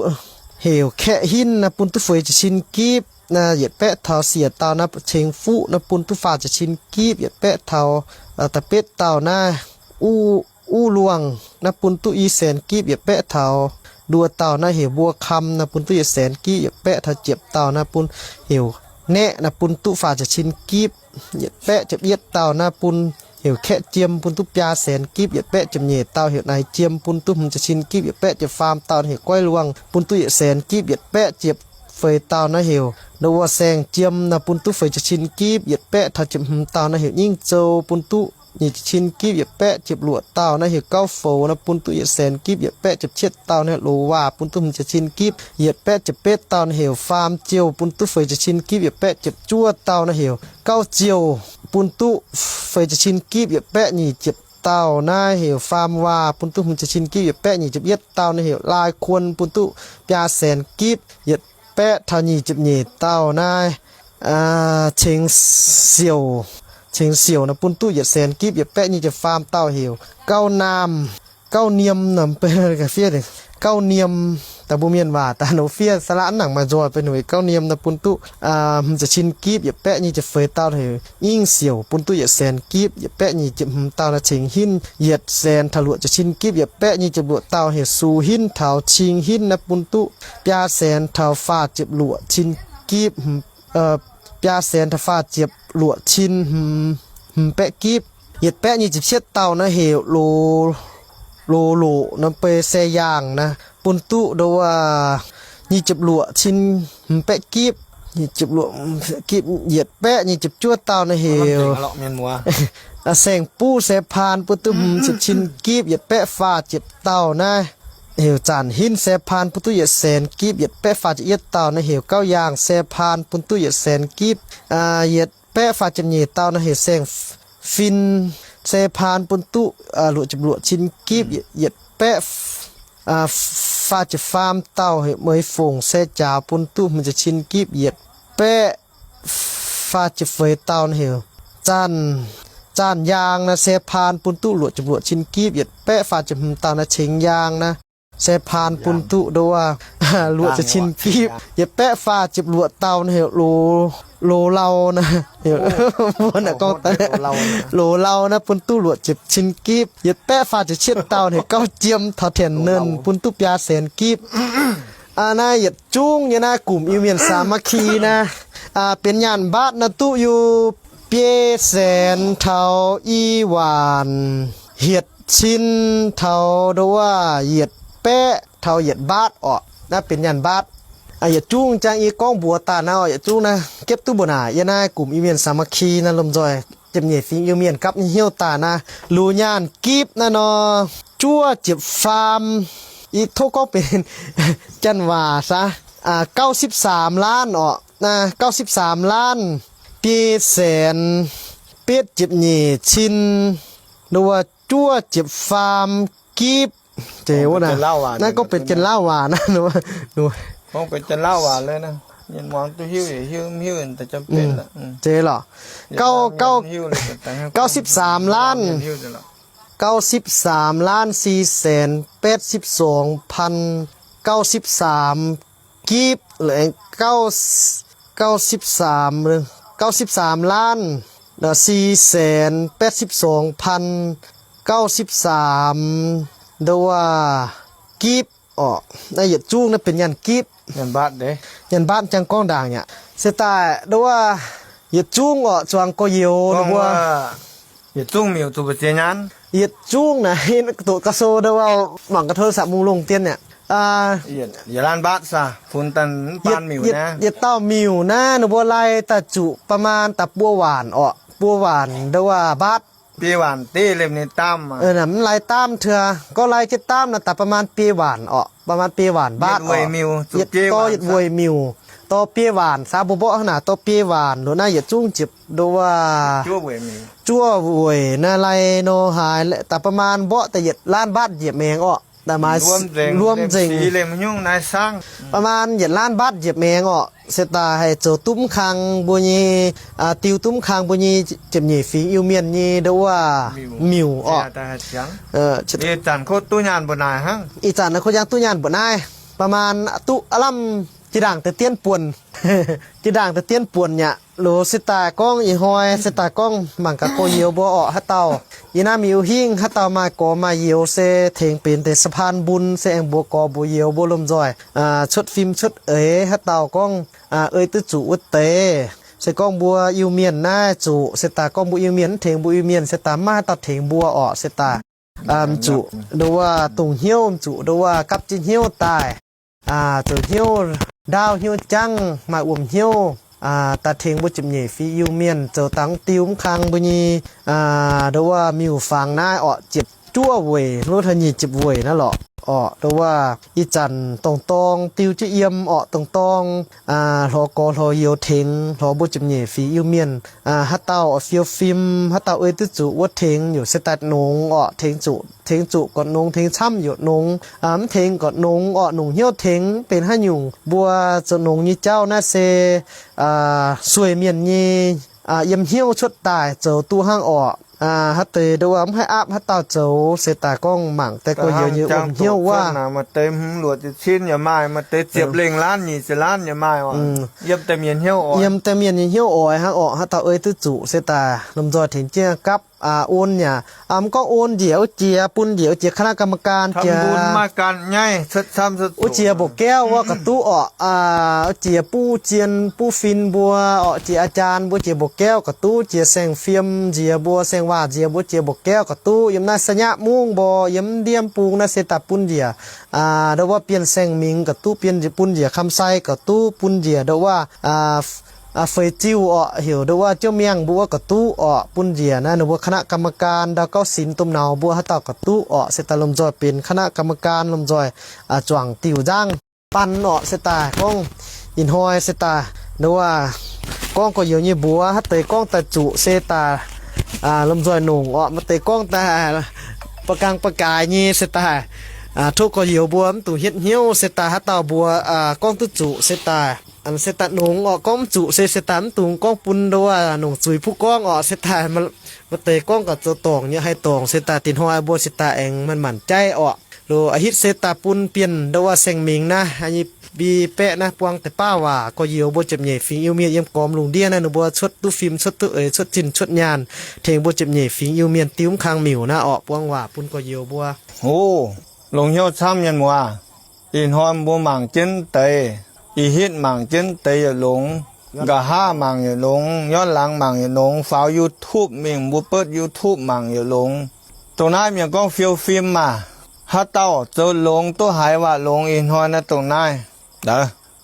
heuc Kaeqv Hinv naaiv bun duqv feix ziepc cin gipv. Yietc baeqv taux siec dauh naaiv Cengx Fuqv naaiv bun duqv faah ziepc cin gipv. Yietc baeqv taux da'betv dauh naaiv Uv Luangh naaiv bun duqv i saenx gipv. Yietc baeqv taux nduov dauh naaiv heuc Mbuo Kam naaiv bun duqv yietc saenx gipv. Yietc baeqv taux ziepc dauh naaiv bun heuc Naeqv naaiv bun duqv faah ziepc cin gipv. Yietc baeqv ziepc yietv dauh naaiv bun heuc Kaeqv Jiem bun duqv biaa saenx gipv. Yietc baeqv ziepc nyeic dauh heuc Naaic Jiem bun duqv hmz ziepc cin gipv. Yietc baeqv ziepc faam dauh heuc Goiv Luangh bun duqv yietc saenx gipv. Yietc baeqv ziepc feix dauh naaiv heuc Ndoh Wuov Saeng Jiem naaiv bun duqv feix ziepc cin gipv. Yietc baeqv taux ziepc hmz dauh naaiv heuc Nyingv Zou bun duqv nyic ziepc cin gipv. Yietc baeqv ziepc luoqc dauh naaiv heuc Gauv Foux naaiv bun duqv yietc saenx gipv. Yietc baeqv ziepc cietv dauh naaiv heuc Loz Waac bun duqv hmz ziepc cin gipv. Yietc baeqv ziepc betv dauh naaiv heuc Faam Ziouh bun duqv feix ziepc cin gipv. Yietc baeqv ziepc juov dauh naaiv heuc Gauv Ziouh bun duqv feix ziepc cin gipv. Yietc baeqv nyic ziepc dauh naaiv heuc Faam Waac bun duqv hmz ziepc cin gipv. Yietc baeqv nyic ziepc yietv dauh naaiv heuc Lai Kuon bun duqv biaa saenx gipv. Yietc baeqv taux nyic ziepc nyeic dauh naaiv Cengx Siouc, Cengx Siouc naaiv bun duqv yietc saenx gipv. Yietc baeqv nyic ziepc faam dauh heuc Gauv Naamh, Gauv Niem, Gauv Niem, daaih mbuo mienh waac daaih nor fiev saala'nangc maaih nzoih benx heuc Gauv Niem naaiv bun duqv hmz ziepc cin gipv. Yietc baeqv nyic ziepc feix dauh heuc Nyingv Siouc bun duqv yietc saenx gipv. Yietc baeqv nyic ziepc hmz dauh naaiv Cengx Hinv yietc saenx taux luoqc ziepc cin gipv. Yietc baeqv nyic ziepc luoqc dauh heuc Sux Hinv taux Cing Hinv naaiv bun duqv biaa saenx taux faah ziepc luoqc cin gipv, biaa saenx taux faah ziepc luoqc cin hmz baeqv gipv. Yietc baeqv nyic ziepc cietv dauh naaiv heuc Loz Loqc naaiv bei se yaangh naaiv bun duqv ndoh wuov nyic ziepc luoqc cin hmz baeqv gipv. Nyic ziepc luoqc gipv. Yietc baeqv nyic ziepc juov dauh naaiv heuc Saeng Buv Se Paan bun duqv hmz ziepc cin gipv. Yietc baeqv faah ziepc dauh naaiv heuc Zanc Hinv Se Paan bun duqv yietc saenx gipv. Yietc baeqv faah ziepc yietv dauh naaiv heuc Gauv Yaangh Se Paan bun duqv yietc saenx gipv. Yietc baeqv faah ziepc nyeic dauh naaiv heuc Saeng Fin Se Paan bun duqv luoqc ziepc luoqc cin gipv. Yietc baeqv faah ziepc faam dauh heuc Meix Fongc Se Jaaux bun duqv hmz ziepc cin gipv. Yietc baeqv faah ziepc feix dauh naaiv heuc Zaanh, Zaanh Yaang naaiv Se Paan bun duqv luoqc ziepc luoqc cin gipv. Yietc baeqv faah ziepc hmz dauh naaiv Cengx Yaang naaiv Se Paan bun duqv ndoh wuov luoqc ziepc cin gipv. Yietc baeqv faah ziepc luoqc dauh naaiv heuc Loz Lauh naaiv, mbuo naaiv gorngv Loz Lauh naaiv bun duqv luoqc ziepc cin gipv. Yietc baeqv faah ziepc cietv dauh heuc Gauv Jiem taux Tienx Nernh bun duqv biaa saenx gipv. Naaiv yietc zungv nyei naaiv gomh Iu-Mienh สามัคคี naaiv, benx nyaanh mbaatv naaiv duqv yie biei saenx taux i waanc hietc cin taux ndoh wuov yietc baeqv taux yietc mbaatv orqc. Naaiv benx nyaanh mbaatv. Yietc zungv jang yie gorngv mbuox daaih naaiv orqc, yietc zungv naaiv gepv duqv mbuo naaic yie naaiv gomh Iu-Mienh สามัคคี naaiv lomh nzoih ziepc nyeic fingx Iu-Mienh gapv nyei hnyouv daaih naaiv, lungh nyaanh gipv naaiv nor, juov ziepc faam, yie tov gorngv benx janx waac saax, เก้าสิบสามล้าน orqc, เก้าสิบสามล้าน biei saenx betv ziepc nyeic cin, nduov juov ziepc faam gipv. Naaiv gorngv benx janx-Laauv waac naaiv, gorngv benx janx-Laauv waac, zeiz lorqc. เก้าสิบสามล้าน เก้าสิบสามล้านสี่แสนแปดสิบสองพันเก้าสิบสาม gipv, เก้าสิบสามล้านสี่แสนแปดสิบสองพันเก้าสิบสาม nduov gipv orqc. Naaiv yietc zungv naaiv benx nyaanh gipv. Nyaanh mbaatv jang gorngv ndaangc aqv. Se daaih nduov yietc zungv orqc, zuangx gorx-youz mbuo yietc zungv miuc zuqc mbu'ziex nyaanh. Yietc zungv naaiv doqc ga'sou nduov mangc ga'touv saqc mungh longh dien aqv. Yietc laanh mbaatv, yietc dauh miuc naaiv ninh mbuo lai daaih zuqc ประมาณ daaih buo waanc orqc, buo waanc nduov mbaatv. Mv lai daamv teu, gorngv lai jienv daamv naaiv daaih ประมาณ biei waanc orqc, ประมาณ biei waanc mbaatv. Yietc dorh yietc weic miuc, dorh biei waanc, saax mbuo mborqv hnangv naaic dorh biei waanc loz naaiv yietc zungv ziepc nduov juov weic naaiv lai nor haaix daaih ประมาณ mborqv daaih yietc laanh mbaatv njiec maengx orqc. Daaih maaih luomv nzengc ประมาณ yietc laanh mbaatv njiec maengx orqc. Se daaih haih zoux duqv mv kang mbuo nyei, diu duqv mv kang mbuo nyei ziepc nyeic fingx Iu-Mienh nyei nduov miuc orqc. Ih zanc naaiv kov jangv duqv nyaanh mbuoqc naaiv. ประมาณ duqv aav lamh jiex ndaangc deix dienv buonc. Jiex ndaangc deix dienv buonc yaac loz se daaih gorngv ih hnoi se daaih gorngv mangc gaax gorx-youz mbuo orqc, haaix dauh yie naaiv mingh hingh, haaix dauh maaih gorx maaih youz se tengx benx deix สะพานบุญ se aengx mbuox gorx mbuox youz mbuo lomh nzoih cuotv fim cuotv eix, haaix dauh gorngv ei duqv zuqc wuov deix, se gorngv mbuo Iu-Mienh naaiv zuqc, se daaih gorngv mbuo Iu-Mienh mv tengx mbuo Iu-Mienh, se daaih maiv haaix dauh tengx mbuo orqc, se daaih zuqc nduov wuov dongh hnyouv, zuqc nduov wuov gapv jienv hnyouv daaih, zoux hnyouv ndaauv hnyouv jangv, maaih wuom hnyouv daaih tengx mbuo ziepc nyeic fingx Iu-Mienh zoux dangx diuh mv kang mbuo nyei nduov wuov miuc fangx naaiv orqc, ziepc juov weic, lov haaix nyic ziepc weic naaiv lorqc orqc, nduov wuov ih zanc dorngx dorng diuh jienv yiem orqc, dorngx dorng hlorx gorx hlorx youz tengx, hlorx mbuo ziepc nyeic fingx Iu-Mienh. Haaix dauh fiou fim, haaix dauh ei duqv zuqc wuov tengx, yaac se daaih nongx orqc, tengx zuqc, tengx zuqc gorqv nongx, tengx camv yaac nongx, mv tengx gorqv nongx orqc, nongc hnyouv tengx, benx haaix nyungc mbuo zoux nongx nyei jauv naaiv se sueih mienh nyei yiem hnyouv cuotv daaih zoux duqv hnangv orqc. Haaix deix nduov wuov mv haih aapv haaix dauh zoux, se daaih gorngv mangc deix gorx-youz nyei wuom hnyouv wuov. Maaih deix hmz luoqc ziepc cin yaac maaih, maaih deix ziepc lengh laanv nyic ziepc laanv yaac maaih orqc. Yiem deix mienh nyei hnyouv oix, yiem deix mienh nyei hnyouv oix hnangv orqc. Haaix dauh ei duqv zuqc se daaih lomh nzoih tengx jienv gapv โอน yaac, mv gorngv โอน njiec wuov jiex, bun njiec wuov jiex คณะกรรมการ jiex, wuov jiex mbuoqc gaauv wuov ga'duqv orqc, wuov jiex buv zien buv fin mbuo orqc, jiex อาจารย์ mbuo jiex mbuoqc gaauv ga'duqv, jiex saeng-fim nziex mbuo, saeng-waac nziex mbuo jiex mbuoqc gaauv ga'duv. Yiem naaiv สยาม mungv mbuo, yiem ndiev bung naaiv se daaih bun njiec nduov wuov Bienh Saeng Mingx ga'duv, bun njiec คำไซ ga'duv, bun njiec nduov wuov Feix Ziuh orqc, heuc nduov wuov Jiouv Miangh mbuo wuov ga'duv orqc, bun njiec naaiv ninh mbuo คณะกรรมการ ndau gauv sinx domh nauz mbuo haaix dauh ga'duv orqc, se daaih lomh nzoih benx คณะกรรมการ lomh nzoih zuangx diuh nzangv ban orqc. Se daaih gorngv ih hnoi se daaih nduov wuov gorngv gorx-youz nyei mbuox, haaix deix gorngv daaih zuqc se daaih lomh nzoih nongc orqc, maaih deix gorngv daaih ba'gang ba'gaaix nyei se daaih tov gorx-youz mbuo mv dungx hietv hnyouv, se daaih haaix dauh mbuox gorngv duqv zuqc se daaih, se daaih nongx orqc, gorngv mv zuqc se, se daaih mv dungx gorngv bun nduov wuov nongc zuiz puqv gorngv orqc. Se daaih maaih deix gorngv gaax zoux dorngc nyei haih dorngc, se daaih dinh hnoi mbuo se daaih aengx manc-manc jaiv orqc. Loz a'hitv se daaih bun bienh nduov wuov Saeng Mingx naaiv, nyei mbi baeqv naaiv buang deix baav waac gorx-youz mbuo ziepc nyeic fingx Iu-Mienh yiem gormx lungh ndiev naaiv ninh mbuo cuotv duqv fim cuotv duqv eix cuotv zinh cuotv nyaanh tengx mbuo ziepc nyeic fingx Iu-Mienh diuh mv kang miuc naaiv orqc, buang waac bun gorx-youz mbuo. O, longx hnyouv camv mienh muoz. Ih hnoi mbuo mangc jienv deix, ih hitv mangc jienv deix yietc longx, nqa'haav mangc yietc longx, nyorn laangz mangc yietc longx, faaux YouTube mingh mbuo buotv YouTube mangc yietc longx. Dongh naaiv mienh gorngv fiou fim maah, haaix dauh zoux longx duqv haiz waac longx ih hnoi naaiv dongh naaiv.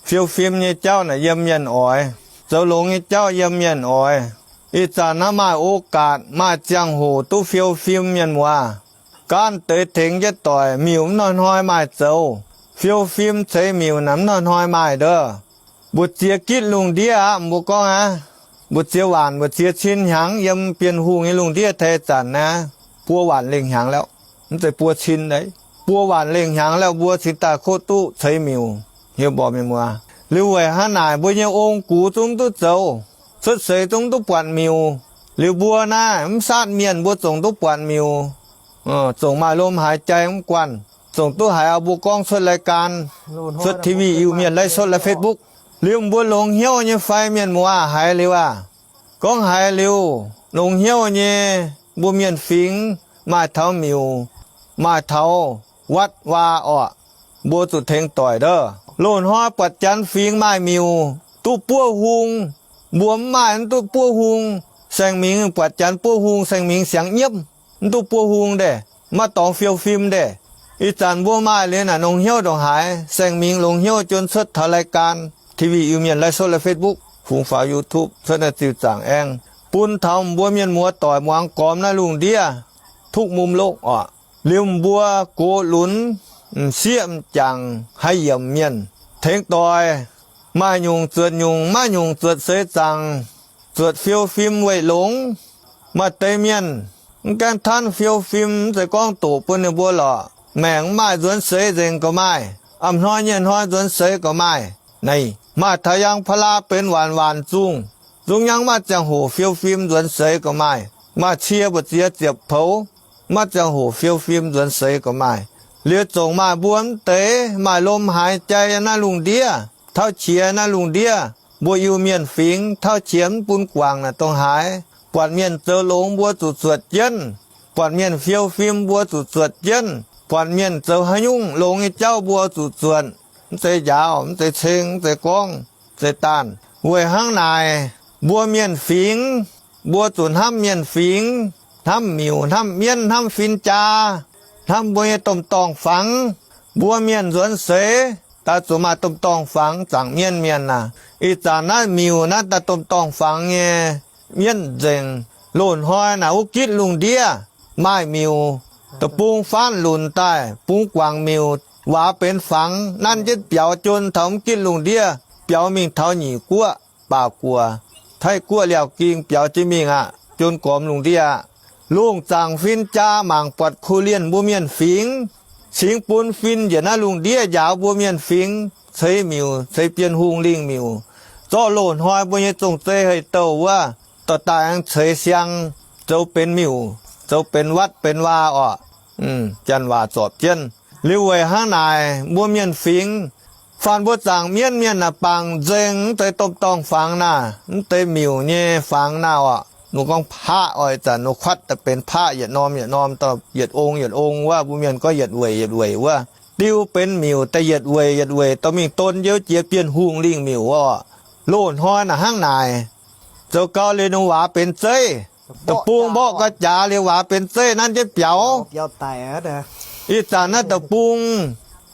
Fiou fim nyei jauv naaic yiem mienh oix, zoux longx nyei jauv yiem mienh oix. Ih zanc naaiv maaih โอกาส maaih ziangh hoc duqv fiou fim mienh muoz. Gaanv deix tengx jienv doic miuc mv hnoi-hnoi maaih zoux. Fiou fim ceix miuc naaic mv hnoi-hnoi maaih ndov. Mbu'ziex gitv lungh ndiev aqv mbuo gorngv aqv. Mbu'ziex waanc mbu'ziex cin hnyangx yiem Bienh Hungh nyei lungh ndiev tei zanc naaiv, buo waanc lengh hnyangx lauh. Mv zeiz buo cin deix, buo waanc lengh hnyangx lauh mbuo cingx daaih kov duqv ceix miuc. Hiuv mborqc mienh muoz, liuz weic hnangv naaic mbuo nyei ong-gux zungv duqv zoux, cuotv seix zungv duqv buatc miuc. Liuz mbuo naaiv mv saatv mienh mbuo zongc duqv buatc miuc, zongc maaih lomh haaix jai mv guanh, zongc duqv haiz mbuo gorngv cuotv รายการ, cuotv TV, Iu-Mienh ไลฟ์สด la'Facebook. Liuz mbuo longx hnyouv nyei fai mienh muoz haiz liuz aah? Gorngv haiz liuz longx hnyouv nyei, mbuo mienh fingx maaih taux miuc, maaih taux วัดวา orqc, mbuo zuqc tengx doic ndov. Loz-hnoi buatc Janx fingx maaih miuc duqv buov hung, mbuo mv maaih mv duqv buov hung. Saeng Mingx buatc Janx buov hung, Saeng Mingx siangx nyiemv, mv duqv buov hung ndeic, maiv dorngx fiou fim ndeic. Ih zanc mbuo maaih liuz naaic longx hnyouv ndongc haaix, Saeng Mingx longx hnyouv juon cuotv taux รายการ TV, Iu-Mienh ไลฟ์สด la'Facebook, fungx faaux YouTube cuotv naaiv ziuc zaangc aengx bun taux mbuo mienh muoz doic muangx gormx naaiv lungh ndiev ทุกมุมโลก orqc. Liuz mbuo gox lunx m'sieqv m'jangc haih yiemc mienh tengx doic, maaih nyungc zuotc nyungc, maiv nyungc zuotc seix zaangc, zuotc fiou fim weic longx. Maaih deix mienh mv gaengh tanv fiou fim, mv zeiz gorngv doqc bun ninh mbuo lorqc. Maengc mv maaih nzuonx seix nzengc gauh maaih, a'hnoi nyei hnoi nzuonx seix gauh maaih. Naaic maaih taux ยางพารา benx waanc waanc zungh, zungv nyangv maiv ziangh hoc fiou fim nzuonx seix gauh maaih. Maaih cie mbu'ziex ziepc poux, maiv ziangh hoc fiou fim nzuonx seix gauh maaih. Liuz zongc maaih mbuo mv deix maaih lomc haaix jai yiem naaiv lungh ndiev, tauv qiex naaiv lungh ndiev, mbuo Iu-Mienh fingx tauv qiex mv bun guangc naaic dongh haaix. Buatc mienh zoux longx mbuo zuqc zuotc jienv, buatc mienh fiou fim mbuo zuqc zuotc jienv, buatc mienh zoux haaix nyungc longx nyei jauv mbuo zuqc zuotc. Mv zeiz njaaux, mv zeiz ceng, mv zeiz gorngv, mv zeiz daanh. Weic hnangv naaic, mbuo mienh fingx, mbuo zuqc hnamv mienh fingx, hnamv miuc, hnamv mienv, hnamv fin-jaa, hnamv mbuo nyei domh dorngh fangx. Mbuo mienh nzuonx seix daaih zuqc maaih domh dorngh fangx, zaangc mienv mienh aac. Ih zanc naaiv miuc naaiv daaih domh dorngh fangx nyei mienv nzengc. Loz-hnoi naaic wuov gitv lungh ndiev maaih miuc, deic-bung faanv lunc daaih bungx guangc miuc, waac benx fangx, nanv jienv biaux jon taux mv gitv lungh ndiev, biaux mingh taux Nyic Guoqv, Baac Guoqv, Taiv Guoqv, Liaauh Ging, biaux jienv mingh aqv, jon gormx lungh ndiev aqv. Lungh zaangc fin-jaa mangc buatc korv-lienh mbuo mienh fingx, cingx bun fin njiec naaiv lungh ndiev njaaux mbuo mienh fingx ceix miuc, ceix Bienh Hungh lingh miuc. Zorqv loz-hnoi mbuo nyei zong-zei hei-douh wuov, dorh daaih aengx ceix siang, zoux benx miuc, zoux benx watv benx waa orqc. Janx waac zorpc jienv. Liuz weic hnangv naaic, mbuo mienh fingx, faanh mbuo zaangc mienv mienh naaic bangc nzengc mv deix domh dorngh fangx naaic, mv deix miuc nyei fangx naaic orqc. Nor gorngv paqv oix zanc nor kuatv daaih benx paqv yietc norm yietc norm, yietc ong yietc ong wuov, mbuo mienh gorngv yietc weic yietc weic wuov, diu benx miuc daaih yietc weic yietc weic dorh mingh don jienv jiex Bienh Hungh lingh miuc orqc. Loz-hnoi naaic hnangv naaic. Zoux gau liuz nor waac benx zeiv, deic-bung mborqv ga'jaax liuz waac benx zeiv nanv jienv biaux. Ih zanc naaiv deic-bung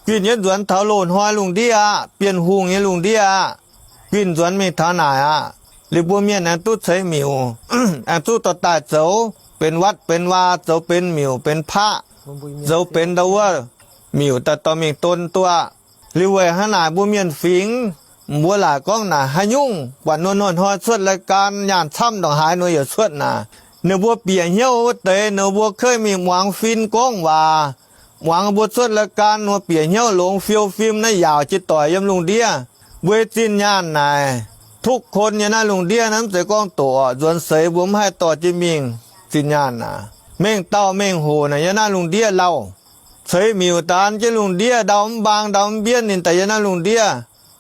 ginh jienv nzuonx taux loz-hnoi lungh ndiev aqv, Bienh Hungh nyei lungh ndiev aqv. Ginh nzuonx mingh taux naaic aqv. Liuz mbuo mienh aengx duqv ceix miuc, aengx duqv dorh daaih zoux benx watv benx waa, zoux benx miuc benx paqv, zoux benx ndau wuov miuc daaih dorh mingh don duqv aqv. Liuz weic hnangv naaic mbuo mienh fingx, mbuo laaic gorngv naaic haaix nyungc buatc nor hnoi-hnoi cuotv รายการ nyaanh camv ndongc haaix nor yaac cuotv naaic. Ninh mbuo bieqc hnyouv wuov deix, ninh mbuo keuv mingh muangx fin gorngv waac, muangx mbuo cuotv รายการ nor bieqc hnyouv longx fiou fim naaiv yaauc jiex doic yiem lungh ndiev. Mbuo zinh nyaanh naaic, ทุกคน nyei naaiv lungh ndiev naaiv mv zeiz gorngv doqc orqc, nzuonx seix mbuo mv haih dorh jienv mingh. Zinh nyaanh naaic, mengh dauh mengh hoc naaic yiem naaiv lungh ndiev lauh. Ceix miuc daan jienv lungh ndiev, ndau mv mbaang ndau mv mbienv ninh daaih yiem naaiv lungh ndiev.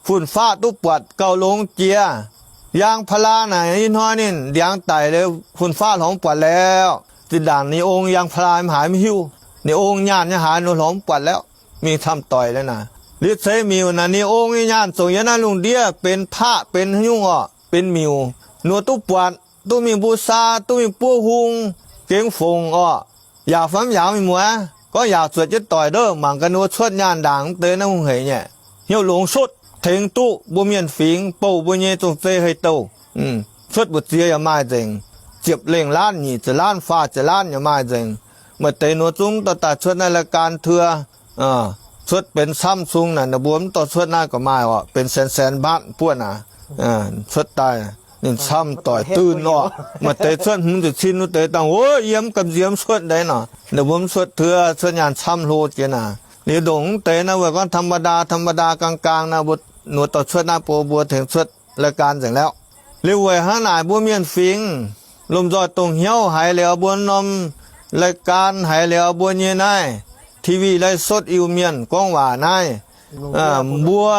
Fun-faqv duqv buatc gauh longx jiex. Yangh พารา naaic ih hnoi ninh ndiangx daic liuz fun-faqv hlorpv mv buatc liuz, zinh ndaangc ninh ong yangh พารา mv haaix mv hiuv, ninh ong nyaanh nyei haaix nor hlorpv mv buatc liuz, mingh camv doic liuz naaic. Liuz ceix miuc naaic ninh ong nyei nyaanh zongc yiem naaiv lungh ndiev benx paqv benx haaix nyungc orqc, benx miuc, nor duqv buatc, duqv mingh บูชา, duqv mingh buov hung, gengx fongc orqc. Yaauc fai mv yaauc mingh muoz, gorngv yaauc zuotc jienv doic ndov, mangc gaax nor cuotv nyaanh ndaangc mv deix naaiv hungh hec nyei, hnyouv longx sutv, tengx duqv mbuo mienh fingx bouh mbuo nyei zong-zei hei-douh. Cuotv mbu'ziex yaac maaih nzengc, ziepc lengh ล้าน, nyic ziepc ล้าน, faah ziepc ล้าน yaac maaih nzengc. Maaih deix nor zungv dorh daaih cuotv naaiv รายการ teu, cuotv benx camv cung naaic, ninh mbuo mv dorh cuotv naaiv ga'maaih orqc, benx saenx saenx mbatv buonv aac, cuotv daaih ninh camv doic dunh orqc. Maaih deix cuotv hmz ziepc cin wuov deix dangh, o, yie mv gamh nziex mv cuotv ndeic nor, ninh mbuo mv cuotv teu, cuotv nyaanh camv hlo jiex naaic. Liuz ndongc mv deix naaiv weic gorngv ธรรมดา, ธรรมดา gaang gaang naaiv, mbuo nor dorh cuotv naaiv bun mbuo tengx cuotv รายการ nzengc liuz. Liuz weic hnangv naaic mbuo mienh fingx lomh nzoih dongh hnyouv haiz liuz mbuo norm รายการ haiz liuz mbuo nyei naaiv ทีวี ไลฟ์สด Iu-Mienh gorngv waac naaiv, mbuo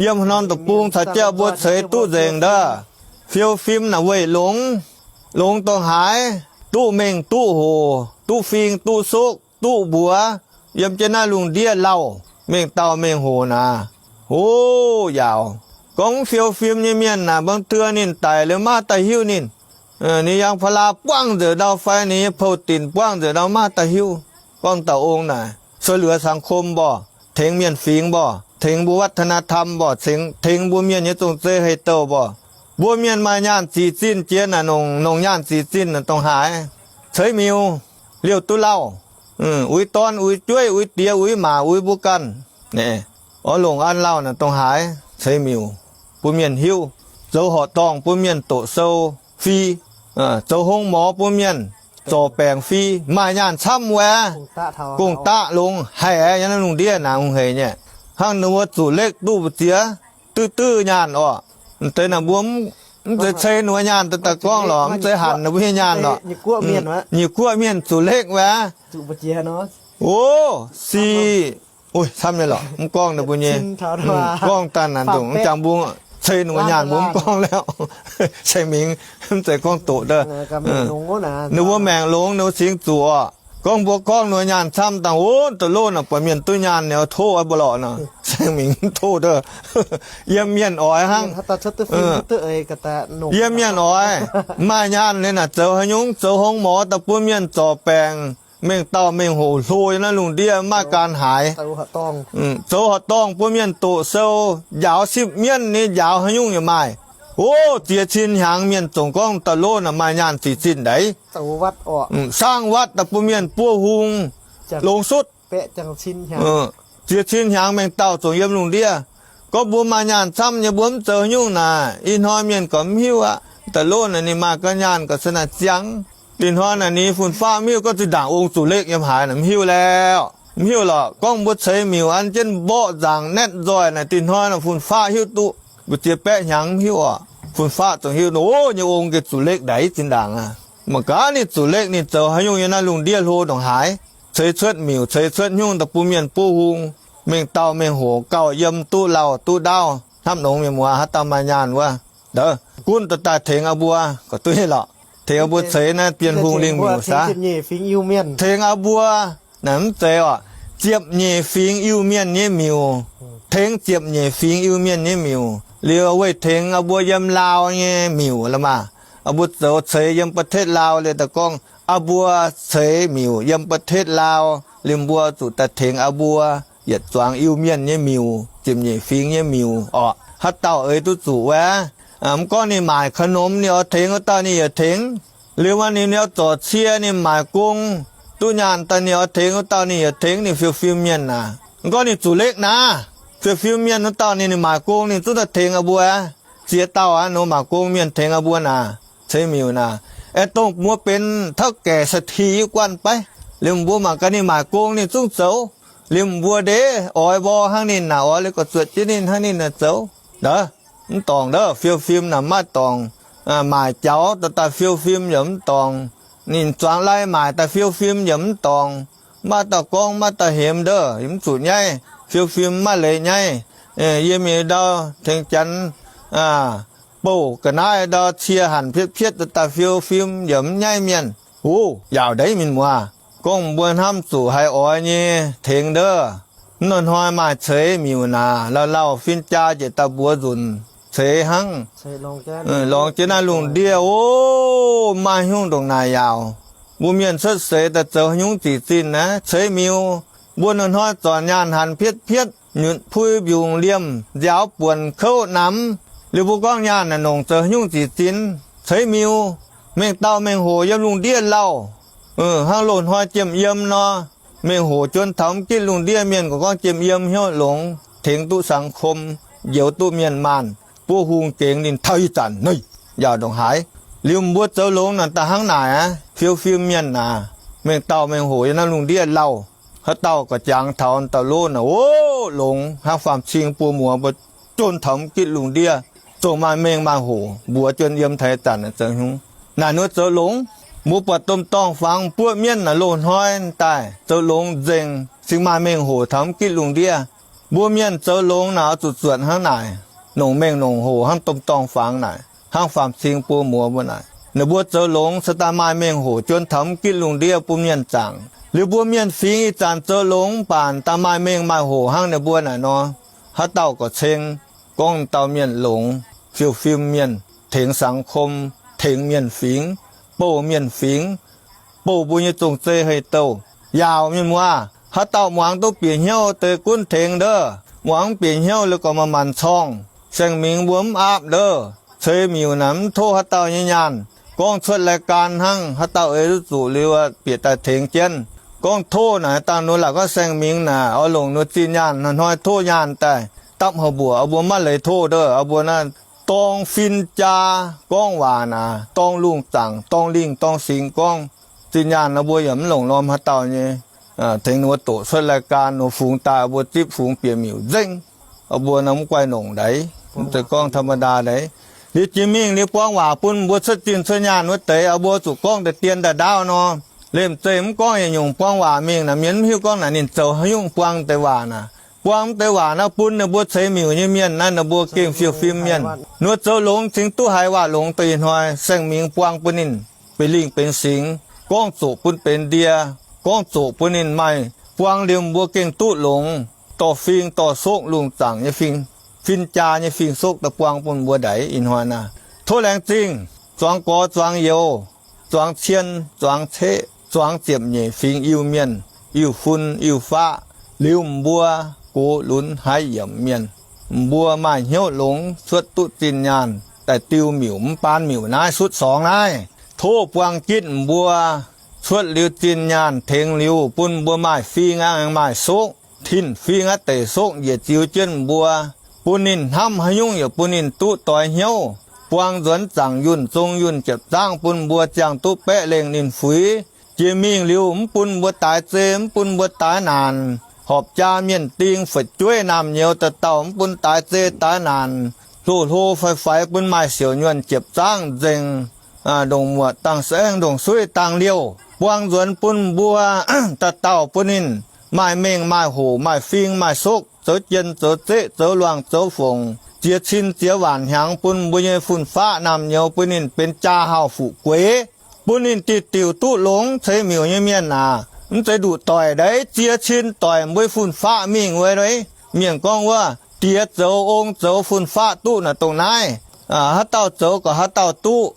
yiem norm deic-bung caux jauv mbuo ceix duqv nzengc ndov. Fiou fim naaic weic longx, longx dongh haaix, duqv mengh duqv hoc, duqv fing duqv sokv, duqv mbuox, yiem jienv naaiv lungh ndiev lauh, mengh dauh mengh hoc naaic. O, yaac gorngv fiou fim nyei mienh naaic, บางเทื่อ ninh daic liuz maiv daaih hiuv ninh, ninh ยางพารา buangv nzengc ndau fai ninh nyei pou-dinc buangv nzengc ndau maiv daaih hiuv. Gorngv dauh ong naaic ช่วยเหลือสังคม mborqc, tengx mienh fingx mborqc, tengx mbuo วัฒนธรรม mborqc, tengx mbuo mienh nyei zong-zei hei-douh mborqc. Mbuo mienh maaih nyaanh zic zinh jiex naaic, nongc nyaanh zic zinh naaic dongh haaix? Ceix miuc, liouh duqv lauh, uix dorn uix jueiv, uix diex uix maac, uix mbuo ganh. Oix longc an lauh naaic dongh haaix? Ceix miuc bun mienh hiuv, zoux horqc dorngh bun mienh doqc sou fih, zoux hong morz bun mienh zorc baengc fih, maaih nyaanh camv wuov. Gong-daqv longx haic nyei naaiv lungh ndiev naaic hungh hec nyei. Hnangv ninh mbuo zuqc lekv duqv mbu'ziex duqv duqv nyaanh orqc. Deix naaic mbuo mv zeiz ceix ninh mbuo nyaanh daaih daaih gorngv lorqc, mv zeiz hanc ninh mbuo nyei nyaanh lorqc. Nyic guoqv mienh zuqc lekv wuov. O, si, camv nyei lorqc, mv gorngv ninh mbuo nyei. Gorngv daaih naaic ndongc jangx mbuo ceix ninh mbuo nyaanh mbuo mv gorngv lorqc. Saeng Mingx mv zeiz gorngv doqc daaih. Ninh mbuo maengc longx, ninh mbuo cingx zuqc oc. Gorngv mbuo gorngv ninh mbuo nyaanh camv dangh, o, da'loh naaic buatc mienh duqv nyaanh ninh tov mbuo lorqc nor. Saeng Mingx mv tov daaih. Yiem mienh oix hnangv. Yiem mienh oix, maaih nyaanh liuz naaic zoux haaix nyungc, zoux hngongx morz daaih bun mienh zorc baengc, mengh dauh mengh hoc hlo yiem naaiv lungh ndiev maaih gan haaix. Zoux horqc dorngh bun mienh doqc sou, njaaux sipv mienv nyei, njaaux haaix nyungc yaac maaih. O, ziex cin hnyangx mienh zongc gorngv da'loh naaic maaih nyaanh zic zinh ndaix. Saangv วัด daaih bun mienh buov hung longx sutv. Ziex cin hnyangx mengh dauh zongc yiem lungh ndiev. Gorngv mbuo maaih nyaanh camv nyei mbuo mv zoux haaix nyungc naaic, ih hnoi mienh gorqv mv hiuv aqv. Da'loh naaic ninh maaih ga'nyaanh gorqv se naaic ziangx. Ih hnoi naaic ninh fun-faqv mv hiuv gorngv zinh ndaangc ong zuqc lekv yiem haaix naaic mv hiuv laeh. Mv hiuv lorqc. Gorngv mbuo ceix miuc an jienv mborqv nzaangc naetv nzoih naaic, ih hnoi naaic fun-faqv hiuv duqv. Mbu'ziex baeqv hnyangx mv hiuv oc. Fun-faqv zungv hiuv nor, o, nyei ong gengh zuqc lekv ndaix zinh ndaangc aqv. Mangc gaax ninh zuqc lekv ninh zoux haaix nyungc yiem naaiv lungh ndiev hlo ndongc haaix. Ceix cuotv miuc, ceix cuotv nyungc daaih bun mienh buov hung. Mengh dauh mengh hoc gauh yiem duqv lauh duqv ndaauv. Hnamv nongx mienh muoz, haaix dauh maaih nyaanh wuov, gunv daaih daaih tengx aqv mbuo, gorqv duqv lorqc. Tengx aqv mbuo ceix naaiv Bienh Hungh lingh miuc saah. Tengx aqv mbuo, naaic mv zeiz oc, ziepc nyeic fingx Iu-Mienh nyei miuc. Tengx ziepc nyeic fingx Iu-Mienh nyei miuc liuz weih tengx aqv mbuo yiem Laauv nyei miuc la'maah. Aqv mbuo zoux ceix yiem ประเทศ Laauv liuz daaih gorngv aqv mbuo ceix miuc yiem ประเทศ Laauv liuz mbuo zuqc daaih tengx aqv mbuo yietc zuangx Iu-Mienh nyei miuc, ziepc nyeic fingx nyei miuc orqc. Haaix dauh eix duqv zuqc wuov, mv gorngv ninh maaic ขนม ninh oix tengx wuov dauh ninh yaac tengx. Liuz wuov ninh oix zorc cie ninh maaic gong duqv nyaanh daaih ninh oix tengx wuov dauh ninh yaac tengx, ninh fiou fim mienh naaic. Mv gorngv ninh zuqc lekv naaic, fiou fim mienh wuov dauh ninh, ninh maaic gong ninh zungv daaih tengx aqv mbuo. Ziex dauh aqv, nor maaic gong mienh tengx aqv mbuo naaic, ceix miuc naaic. Aengx dongh mbuo benx เฒ่าแก่ เศรษฐี guanh baiv. Liuz mbuo mangc gaax ninh maaic gong ninh zungv zoux. Liuz mbuo ndeic oix mborqv hnangv ninh naaic, oix liuz gorqv zuotc jienv ninh hnangv ninh naaic zoux. Mv dorngc ndov, fiou fim naaic maiv dorngc. Maaic jaux daaih daaih fiou fim yaac mv dorngc. Ninh zuangx lai maaic daaih fiou fim yaac mv dorngc. Maiv dauh gorngv maiv dauh hemx ndov, mv zuqc nyaiv. Fiou fim maiv leiz nyaiv. Yie mingh ndau tengx janx bouh ga'naaiv ndau cie hanc pietv pietv daaih daaih fiou fim yaac mv nyaiv mienh. O, yaauc ndaix mienh muoz, gorngv mbuo hnamv zuqc haih oix nyei tengx ndov. Mv hnoi-hnoi maaih ceix miuc naaic, lauh lauh fin-jaa njiec daaih mbuox nzunc ceix hnangv. Lorngx jienv naaiv lungh ndiev, o, maaih hnyungv ndongc naaic yaauc. Mbuo mienh cuotv seix daaih zoux haaix nyungc zic zinh naaiv ceix miuc. Mbuo hnoi-hnoi zornc nyaanh hanc pietv pietv, nyutc pui mbiungc liemh, nziaaux buonc kouv namx. Liuz mbuo gorngv nyaanh naaic nongc zoux haaix nyungc zic zinh, ceix miuc. Mengh dauh mengh hoc yiem lungh ndiev lauh, hnangv loz-hnoi jiem yiem nor. Mengh hoc juon taux mv gitv lungh ndiev, mienh gorngv jiem yiem hnyouv longx, tengx duqv สังคม, njoux duqv mienh maanh, buov hung gengx ninh taux ih zanc neiv, yaauc ndongc haaix. Liuz mbuo zoux longx naaic daaih hnangv naaic aqv, fiou fim mienh naaic. Mengh dauh mengh hoc yiem naaiv lungh ndiev lauh, haaix dauh gorqv jangx taux dauh lov naaic, o, longx hnangv faam-cing buo muoz mbuo juon taux mv gitv lungh ndiev, zongh maaih mengh maaih hoc mbuox juon yiem taux ih zanc zoux hnyungv. Naaic nor zoux longx, mbuo buatc domh dorngh fangx buoqv mienv naaic loz-hnoi daaih zoux longx nzengc, cingx maaih mengh hoc taux mv gitv lungh ndiev. Mbuo mienh zoux longx naaic oix zuqc zuotc hnangv naaic, nongc mengh nongc hoc hnangv domh dorngh fangx naaic, hnangv faam-cing buo muoz mbuo naaic. Ninh mbuo zoux longx se daaih maaih mengh hoc juon taux mv gitv lungh ndiev bun mienh zaangc. Liuz mbuo mienh fingx ih zanc zoux longx mv baac daaih maaih mengh maaih hoc hnangv ninh mbuo naaic nor, haaix dauh gorqv ceng gorngv dauh mienh longx, fiou fim mienh, tengx สังคม, tengx mienh fingx, bouh mienh fingx, bouh mbuo nyei zong-zei hei-douh. Yaauc mienh muoz, haaix dauh muangx duqv bieqc hnyouv deix gunv tengx ndov, muangx mv bieqc hnyouv liuz gorqv maaih manc corngh. Saeng Mingx mbuo mv aapv ndov, ceix miuc naaic mv tov haaix dauh nyei nyaanh. Gorngv cuotv รายการ hnangv, haaix dauh eix duqv zuqc liuz bieqc daaih tengx jienv. Gorngv tov naaic dangh nor laaic gorngv Saeng Mingx naaic oix longc nor zinh nyaanh hnoi-hnoi tov nyaanh daaih dapv haaix mbuoqc, mbuo maiv leiz tov ndov, mbuo naaiv dorng fin-jaa gorngv waac naaic, dorng lungh zaangc, dorng lingh dorng singx gorngv zinh nyaanh, mbuo yaac mv longc norm haaix dauh nyei. Tengx ninh mbuo doqc cuotv รายการ nor fungx daaih mbuo zipv fungx bieqc miuc nzengc. Mbuo nor mv guaih nongc ndaix, mv zeiz gorngv ธรรมดา ndaix. Liuz jiex mingh liuz buang waac bun mbuo cuotv zinh cuotv nyaanh wuov deix, mbuo zuqc gorngv deix dien daaih ndaauv nor. Lemh zeih mv gorngv yietc nyungc buang waac mingh naaic, mienh mv hiuv gorngv naaic ninh zoux haaix nyungc buang deix waac naaic. Buang mv deix waac naaiv bun ninh mbuo ceix miuc nyei mienh naaiv, ninh mbuo gengh fiou fim mienh. Nor zoux longx cingx duqv haiz waac longx deix ih hnoi saeng-mingx buang bun ninh benx lingh benx singx, gorngv zoqc bun benx ndie, gorngv zoqc bun ninh maaih buang liuz mbuo gengh duqv longx, dorh fing dorh sokv lungh zaangc nyei fing, fin-jaa nyei fing-sokv daaih buang bun mbuo ndaix ih hnoi naaiv. Tov laengz zingh zuangx gorx zuangx youz, zuangx cien zuangx ceqv, zuangx ziepc nyeic fingx Iu-Mienh, Iu-Fun, Iu-Faqv, liuz mbuo gox lunx haaix yiemc mienh, mbuo maaih hnyouv longx cuotv duqv zinh nyaanh daaih diu miuc mv baan miuc naaiv sutv sorngx naaiv. Tov buang gitv mbuo cuotv liuz zinh nyaanh tengx liuz bun mbuo maaih fing aqv maaih sokv, tin fing aqv deic sokv njiec ziux jienv mbuo, bun ninh hnamv haaix nyungc yaac bun ninh duqv doix hnyouv, buang nzuonx zaangc yunh zong yunh jiepc zaangv bun mbuo ziangh duqv baeqv lengh ninh fuix. Jiex mingh liuz mv bun mbuo daaix zei, mv bun mbuo daaix naanc, horpc jaa mienh ding fu'jueiv naamh nyouz dauh dauh mv bun daaix zei daaix naanc, hlo hlo faix faix bun maaih siouc nyuonh jiepc zaangv nzengc, ndongc muoc dangh saengv ndongc suiv dangh liouh, buang nzuonx bun mbuo dauh dauh bun ninh maaih mengh maaih hoc maaih fing maaih sokv, zoux jien zoux zeqv zoux luangh zoux fongc, ziex cin ziex waanc hnyangx bun mbuo nyei fun-faqv naamh nyouz bun ninh benx jaa hauh fuqv gueix, bun ninh diuc diuc duqv longx ceix miuc nyei mienh aac. Mv zeiz nduqc doic ndeic ziex cin doic mbuo fun-faqv mingh wuov, mienh gorngv wuov diex zoux ong zoux fun-faqv duqv naaic dongh naaiv, haaix dauh zoux gauh haaix dauh duqv,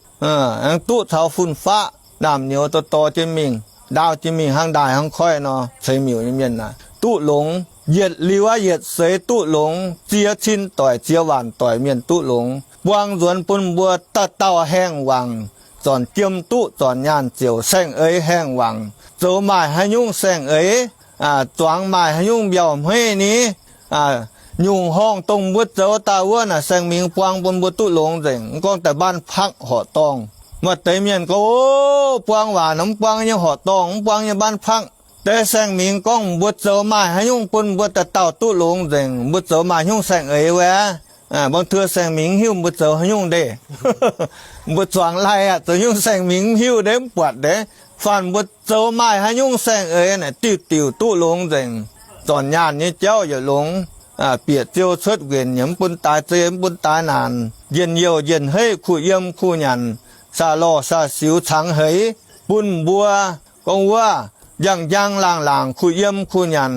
aengx duqv caux fun-faqv naamh nyouz dorh dorh jienv mingh, ndaauv jienv mingh hnangv ndaaih hnangv koiv nor, ceix miuc nyei mienh aac, duqv longx. Yietc liuz aqv yietc seix duqv longx, ziex cin doic ziex waanc doic mienh duqv longx, buang nzuonx bun mbuo dauh dauh haengh wangc, zornc jiem duqv zornc nyaanh ziouc saeng-eix haengh wangc, zoux maaih haaix nyungc saeng-eix, zuangx maaih haaix nyungc mbiauh hmeiv ni, nyungc horngh dongh mbuo zoux daaih wuov naaic saeng-mingx buang bun mbuo duqv longx nzengc. Mv gorngv daaih mbaanv pakv horqc dorngh, maaih deix mienh gorngv, o, buang waac nor mv buang nyei horqc dorngh, mv buang nyei mbaanv pakv. Deix saeng-mingx gorngv mbuo zoux maaih haaix nyungc bun mbuo dauh dauh duqv longx nzengc, mbuo zoux maaih haaix nyungc saeng-eix wuov. Bang tue saeng-mingx mv hiuv mbuo zoux haaix nyungc ndeic. Mbuo zuangx lai aqv, zoux nyungc saeng-mingx mv hiuv ndeic, mv buatc ndeic. Faanh mbuo zoux maaih haaix nyungc saeng-eix naaic diuc diuc duqv longx nzengc. Zornc nyaanh nyei jauv yietc longx, bieqc ziou cuotv nquenc yaac mv bun daaix zei mv bun daaix naanc, njien-youh njien-heiv kuh yiem kuh nyanc, saax lorh saax siux cangx heix, bun mbuo gorngv wuov njang-njang laangh-laangc kuh yiem kuh nyanc,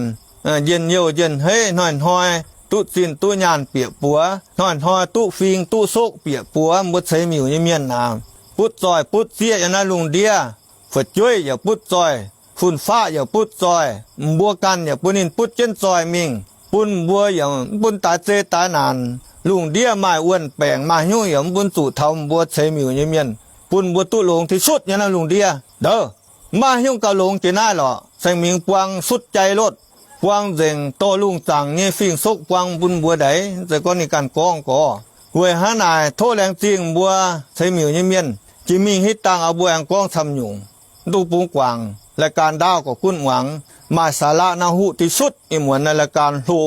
njien-youh njien-heiv hnoi-hnoi duqv zinh duqv nyaanh bieqc buoz, hnoi-hnoi duqv fing duqv sokv bieqc buoz, mbuo ceix miuc nyei mienh aac, butv zoih butv zieqv yiem naaiv lungh ndiev. Fu'jueiv yaac butv zoih, fun-faqv yaac butv zoih, mbuo ganh yaac bun ninh butv jienv zoih mingh, bun mbuo yaac mv bun daaix zei daaix naanc. Lungh ndiev maaih wuon-baengc maaih haaix nyungc yaac mv bun zuqc taux mbuo ceix miuc nyei mienh, bun mbuo duqv longx ti sutv nyei naaiv lungh ndiev. Ndouv, mv maaih haaix nyungc gauh longx jiex naaiv lorqc. Saeng-mingx buang sutv jai lotv, buang nzengc dorh lungh zaangc nyei fing-sokv buang bun mbuo ndaix. Mv zeiz gorngv ninh ganh gorngv gorx. Weic hnangv naaic tov laengz zingh mbuo ceix miuc nyei mienh, jiex mingh hitv dangh oix mbuo aengx gorngv camv nyungc. Mv dungx bungx guangc, รายการ ndaauv gorqv gunv muangx, maaih สาระน่ารู้ ti sutv. Ih muonz naaiv รายการ hlo,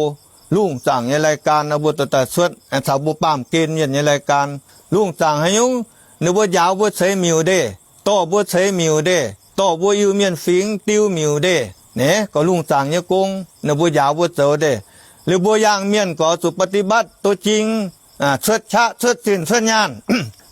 lungh zaangc nyei รายการ oix mbuo dorh daaih cuotv aengx caux mbuo baamh gen mienh nyei รายการ. Lungh zaangc haaix nyungc, ninh mbuo njaaux mbuo ceix miuc ndeic, dorh mbuo ceix miuc ndeic, dorh mbuo Iu-Mienh fingx diu miuc ndeic. Naaiv gorqv lungh zaangc nyei gong, ninh mbuo njaaux mbuo zoux ndeic. Liuz mbuo yaangh mienh gorqv zuqc ปฏิบัติ duqv jing, cuotv qaqv cuotv zinh cuotv nyaanh,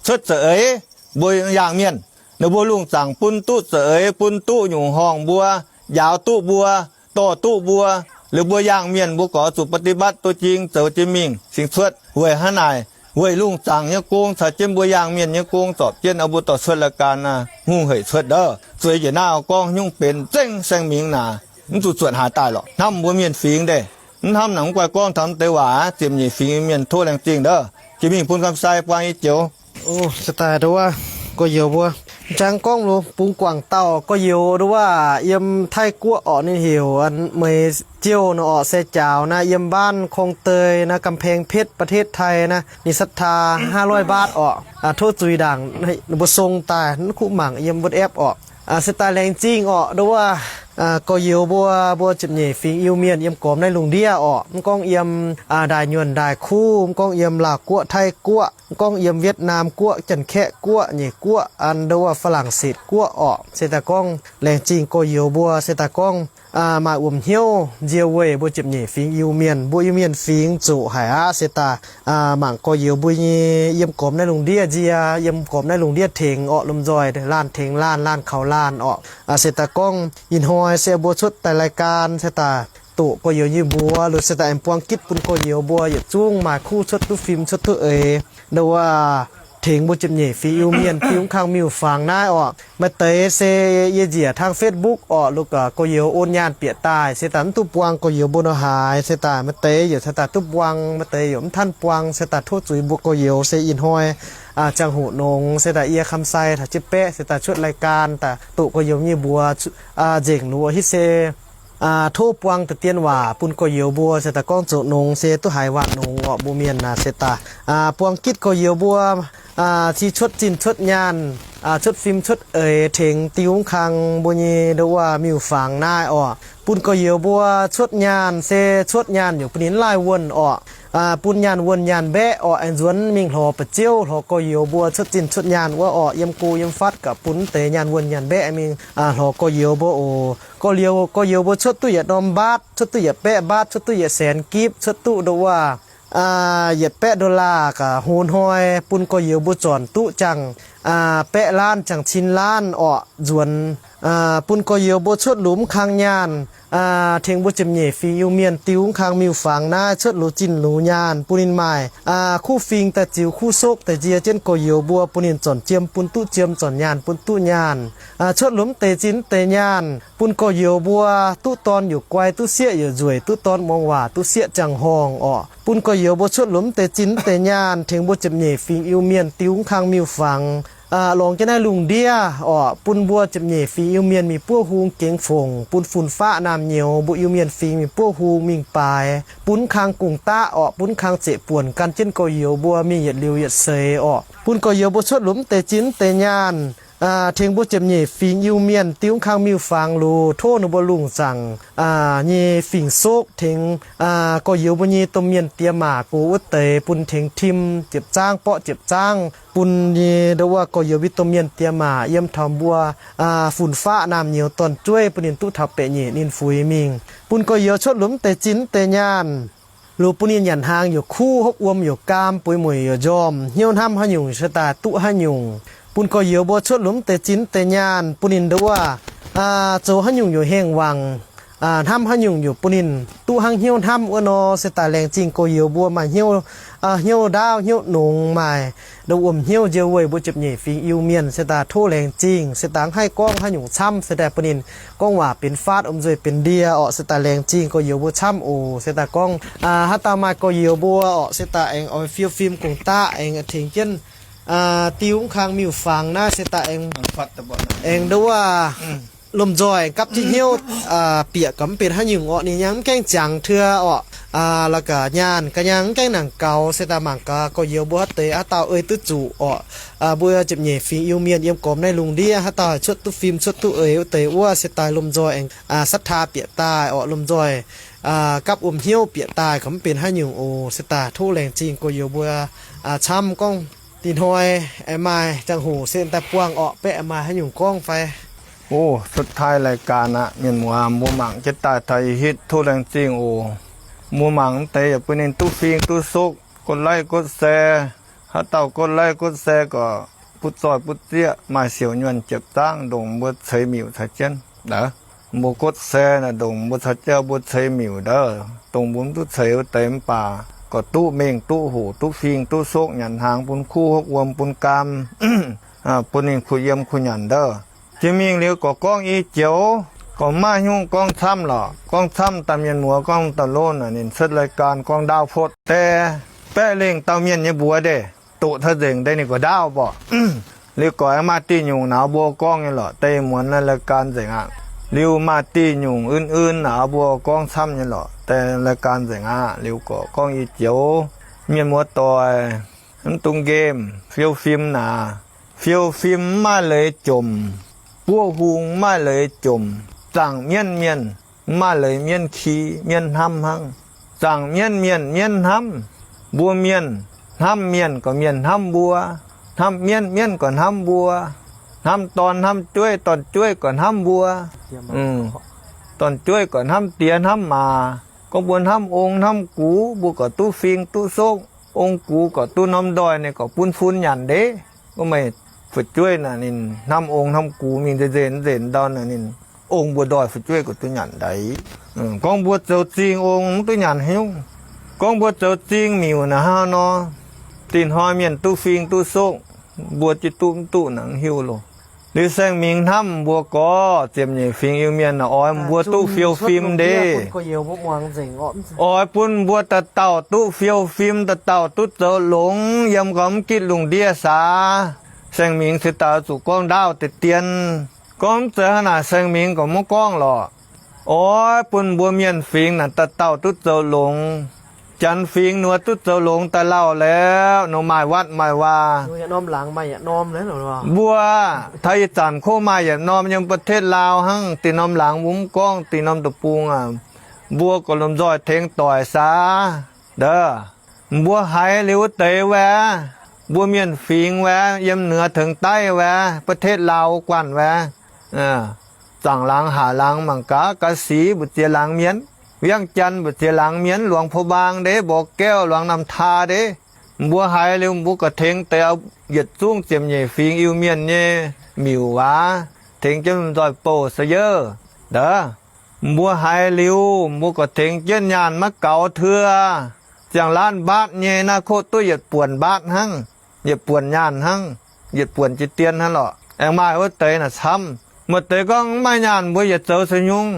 cuotv za'eix. Mbuo yaangh mienh, ninh mbuo lungh zaangc bun duqv za'eix, bun duqv nyungc horngh mbuo, njaaux duqv mbuo, dorh duqv mbuo. Liuz mbuo yaangh mienh mbuo gorqv zuqc ปฏิบัติ duqv jing zoux jienv mingh cingx cuotv. Weic hnangv naaic, weic lungh zaangc nyei gong caux jienv mbuo yaangh mienh nyei gong zorpc jienv oix mbuo dorh cuotv รายการ naaiv hungh heic cuotv ndouv. Zueiz njiec naaiv gorngv nyungc benx zengv saeng-mingx naaic, mv zuqc zuotc haaix daaih lorqc. Hnamv mbuo mienh fingx ndeic, mv hnamv naaic mv guaih gorngv taux mv deix waac aqv. Ziepc nyeic fingx mienh tov laengz zingh ndouv. Jiex mingh bun ganh sai buang nyei joux. O, se daaih nduov gorx-youz mbuo, m'jangc gorngv lo bungx guangc dauh gorx-youz nduov yiem Taiv-Guoqv orqc, ninh heuc Meix Ziouh nor orqc, se jaaux naaiv yiem บ้านคลองเตย naaiv กำแพงเพชร ประเทศไทย naaiv, ninh ศรัทธา ห้าร้อย บาท orqc. Tov zuiz ndaangc, ninh mbuo song daaih, mv kuv mangc yiem WhatsApp orqc. Se daaih laengz zingh orqc nduov. gorx-youz mbuo, mbuo ziepc nyeic fingx Iu-Mienh yiem gormx naaiv lungh ndiev orqc. Mv gorngv yiem ndaaih nyuonh ndaaih kuv, mv gorngv yiem Laauh Guoqv, Taiv Guoqv, mv gorngv yiem Wietv^naam Guoqv, Janx-Kaeqv Guoqv, Nyeic Guoqv, an ndo wuov Faa^laang^setv Guoqv orqc. Se daaih gorngv laengz zingh gorx-youz mbuo, se daaih gorngv maaih wuom hnyouv nzie weih mbuo ziepc nyeic fingx Iu-Mienh, mbuo Iu-Mienh fingx zoqc haic aqv. Se daaih mangc gorx-youz mbuo nyei yiem gormx naaiv lungh ndiev nzie, yiem gormx naaiv lungh ndiev tengx orqc, lomh nzoih laanh tengx laanh, laanh kaux laanh orqc. Se daaih gorngv ih hnoi se mbuo cuotv daaih รายการ se daaih doqc gorx-youz nyei mbuox, lorqc se daaih aengx buang gitv bun gorx-youz mbuo yietc zungv maaih kuv cuotv duqv fim cuotv duqv eix, ndo wuov tengx mbuo ziepc nyeic fingx Iu-Mienh diuh kang miuc-fangx naaiv orqc. Maaih deix se yie njiec tang Facebook orqc, lorqc gorx-youz on nyaanh bieqc daaih, se daaih mv duqv buang gorx-youz mbuo nor haaix. Se daaih maaih deix yaac se daaih duqv buang, maaih deix yaac mv tanv buang. Se daaih tov zuiz mbuo gorx-youz. Se ih hnoi ziangh hoc nongx, se daaih yie Kamsai taux jienv Baeqv se daaih cuotv รายการ daaih doqc gorx-youz nyei mbuox nzengc luoqc hitv se tov buang deix dien waac bun gorx-youz mbuo. Se daaih gorngv zoux nongx se duqv haiz waac nongx orqc, mbuo mienh naaic. Se daaih buang gitv gorx-youz mbuo cingx cuotv zinh cuotv nyaanh, cuotv fim cuotv eix tengx diuh kang mbuo nyei ndo wuov miuc-fangx naaiv orqc. Bun gorx-youz mbuo cuotv nyaanh se cuotv nyaanh yaac bun ninh laaih wuonh orqc. Bun nyaanh wuonh nyaanh mbaeqv orqc, aengx nzuonx mingh hlorx ba'ziouv, hlorx gorx-youz mbuo cuotv zinh cuotv nyaanh wuov orqc. Yiem go yiem fatv gaax bun deix nyaanh wuonh nyaanh mbaeqv mingh hlorx gorx-youz mbuo oc. Gorx-youz, gorx-youz mbuo cuotv duqv yietc norm mbaatv, cuotv duqv yietc baeqv mbaatv, cuotv duqv yietc saenx gipv, cuotv duqv ndo wuov yietc baeqv dollar gaax, hlo hnoi bun gorx-youz mbuo zornc duqv ziangh baeqv laanv ziangh cin laanv orqc, nzuonx bun gorx-youz mbuo cuotv lomh kang nyaanh tengx mbuo ziepc nyeic fingx Iu-Mienh diuh kang miuc-fangx naaiv cuotv luz zinh luz nyaanh bun ninh maaih kuv fing daaih ziux kuv sokv daaih nzie jienv gorx-youz mbuo, bun ninh zornc jiem bun duqv jiem, zornc nyaanh bun duqv nyaanh. Cuotv lomh deix zinh deix nyaanh bun gorx-youz mbuo duqv dorn yaac guai, duqv sieqv yaac nzueic, duqv dorn muangx waac, duqv sieqv ziangh horngh orqc. Bun gorx-youz mbuo cuotv lomh deix zinh deix nyaanh tengx mbuo ziepc nyeic fingx Iu-Mienh diuh kang miuc-fangx longx jienv naaiv lungh ndiev orqc. Bun mbuo ziepc nyeic fingx Iu-Mienh mingh buov hung gengx fongc, bun fun-faqv naamh nyouz mbuo Iu-Mienh fingx mingh buov hung mingh baaix, bun kang gong-daqv orqc, bun kang zeqc buonc gan jienv gorx-youz mbuo mingh yietc liuz yietc seix orqc. Bun gorx-youz mbuo cuotv lomh deix zinh deix nyaanh tengx mbuo ziepc nyeic fingx Iu-Mienh diuh kang miuc-fangx luz, tov ninh mbuo lungh zaangc nyei fingx-sokv tengx gorx-youz mbuo nyei domh mienh diex maac gox wuov deix, bun tengx tim ziepc zaangv borqv ziepc zaangv, bun nyei ndo wuov gorx-youz mbuo domh mienh diex maac yiem taux mbuo fun-faqv naamh nyouz dorn-jueiv, bun ninh duqv taux baeqc nyeic ninh fuix mingh. Bun gorx-youz cuotv lomh deix zinh deix nyaanh luz, bun ninh nyanc hnaangx yaac kuv, hopv wuom yaac gaam, buix mueic yaac njormh, hnyouv hnamv haaix nyungc se daaih duqv haaix nyungc. Bun gorx-youz mbuo cuotv lomh deix zinh deix nyaanh bun ninh ndo wuov zoux haaix nyungc yaac hengh wangc, hnamv haaix nyungc yaac bun ninh duqv hnangv hnyouv hnamv wuov nor. Se daaih laengz zingh gorx-youz mbuo maaih hnyouv, hnyouv ndaauv hnyouv nongx, maaih ndo wuom hnyouv nzie weih mbuo ziepc nyeic fingx Iu-Mienh. Se daaih tov laengz zingh. Se daaih mv haih gorngv haaix nyungc camv, se daaih bun ninh gorngv waac benx faatv, om nzueic benx ndie orqc. Se daaih laengz zingh gorx-youz mbuo camv oc. Se daaih gorngv haaix dauh maaih gorx-youz mbuo orqc, se daaih aengx oix fiou fim gong-daqv aengx tengx jienv diuh kang miuc-fangx naaiv. Se daaih aengx, aengx ndo wuov lomh nzoih gapv jienv hnyouv bieqc gaax mv benx haaix nyungc orqc. Ninh yangh mv gaengh ziangx teu orqc, la'gaax nyaanh ga'nyaanh mv gaengh nangc gaux. Se daaih mangc gaax gorx-youz mbuo haaix deix haaix dauh ei duqv zuqc orqc. Mbuo ziepc nyeic fingx Iu-Mienh yiem gormx naaiv lungh ndiev haaix dauh haih cuotv duqv fim cuotv duqv eix wuov deix wuov, se daaih lomh nzoih aengx ศรัทธา bieqc daaih orqc, lomh nzoih gapv wuom hnyouv bieqc daaih gaax mv benx haaix nyungc oc. Se daaih tov laengz zingh gorx-youz mbuo camv. Gorngv dih hnoi aengx maaih ziangh hoc se daaih buangh orqc, baeqv aengx maaih haaix nyungc gorngv fai? O, สุดท้ายรายการ aqv, mienh muoz, mbuo mangc jienv daaih taux ih hitv tov laengz zingh oc. Mbuo mangc mv deix yaac bun ninh duqv fing duqv sokv, กดไลค์ กดแชร์. Haaix dauh กดไลค์ กดแชร์ gorqc, butv zoih butv zieqv maaih siouc nyuonh jiepv zaangv ndongc mbuo ceix miuc caux jienv. Mbuo กดแชร์ naaic ndongc mbuo caux jienv mbuo ceix miuc ndau, dongh mbuo mv duqv ceix wuov deix mv baac gorqv duqv mengh duqv hoqc duqv fing duqv sokv nyanc hnaangx bun kuv hopv wuom bun gaam, bun ninh kuh yiem kuh nyanc ndau. Jiex mingh liuz gorqv gorngv i joux, gorqv maaih nyungc gorngv camv lorqc. Gorngv camv daaih mienh muoz gorngv daaih lov naaic ninh cuotv รายการ gorngv ndaauv potv deix. Baeqv lengh dauh mienh nyei mbuox deix doqc taux nzengc deix ninh gorqv ndaauv mborqc. Liuz gorqv aengx maaih diuh nyungc naaiv mbuo gorngv nyei lorqc, deix muonz naaiv รายการ nzengc aqv. Liuz maaih diuh nyungc un-un naaiv mbuo gorngv camv nyei lorqc, deix รายการ nzengc aqv. Liuz gorqv gorngv i joux, mienh muoz doic, mv dungx nqemh, fiou fim naaic. Fiou fim mv maaih leiz jomc, buov hung mv maaih leiz jomc, zaangc mienv mienh, mv maaih leiz mienv ki, mienv hnamv hnangv. Zaangc mienv mienh, mienv hnamv. Mbuo mienh, hnamv mienh gorqv mienh hnamv mbuo, hnamv mienv, mienv gorqv hnamv mbuo, hnamv dorn hnamv jueiv, dorn jueiv gorqv hnamv mbuo, dorn jueiv gorqv hnamv diex hnamv maac. Gorngv mbuo hnamv ong hnamv gux, mbuo gorqv duqv fing duqv sokv. Ong gux gorqv duqv norm ndoih, ninh gorqv bun fun nyanc ndeic. Gorngv meih fu'jueiv naaic ninh hnamv ong hnamv gux mingh nzenc nzenc ndau naaic ninh, ong mbuo ndoih fu'jueiv gorqv duqv nyanc ndeic. Gorngv mbuo zoux zingh ong mv duqv nyanc hnyouv. Gorngv mbuo zoux zingh miuc naaic hnangv nor, dinh hnoi mienh duqv fing duqv sokv, mbuo jienv duqv mv duqv naaic mv hiuv loh. Liuz Saeng Mingx hnamv mbuo gorx ziepc nyeic fingx Iu-Mienh naaic, oix mbuo duqv fiou fim ndeic. Oix bun mbuo dauh dauh duqv fiou fim, dauh dauh duqv zoux longx, yiem gorngv mv gitv lungh ndiev saax. Saeng Mingx cingx daaih zuqc gorngv ndaauv deix dien. Gorngv mv zeiz hnangv naaic Saeng Mingx gorngv mv gorngv lorqc. Oix bun mbuo mienh fingx naaic dauh dauh duqv zoux longx. Janx fingx nor duqv zoux longx daaih lauh liuz nor maaih watv maaih waac. Mbuo taux ih zanc kov maaih yietc norm yiem ประเทศลาว hnangv. Dinh norm laangz mbuo mv gorngv, dinh norm deic-bung aac, mbuo gorqv lomh nzoih tengx doic saax. Ndov, mbuo haiz liuz wuov deix wuov, mbuo mienh fingx wuov, yiem เหนือ tengx ใต้ wuov, ประเทศลาว guanh wuov, zaangc laangz haac laangz mangc gaax, กาฬสินธุ์ mbu'ziex laangz mienh, เวียงจันทน์ mbu'ziex laangz mienh, หลวงพระบาง ndeic, บ่อแก้ว, หลวงน้ำทา ndeic. Mbuo haiz liuz mbuo gorqv tengx deix yietc zungv ziepc nyeic fingx Iu-Mienh nyei miuc waac, tengx jienv lomh nzoih bouh se yeuv. Ndov, mbuo haiz liuz mbuo gorqv tengx jienv nyaanh maiv gaux teu, ziangh laatv mbaatv nyei naaiv koqv duqv yietc buonc mbaatv hnangv, yietc buonc nyaanh hnangv, yietc buonc jiex dien hnangv lorqc. Aengx maaih wuov deix naaic camv. Maaih deix gorngv mv maaih nyaanh mbuo yietc zoux se nyungc.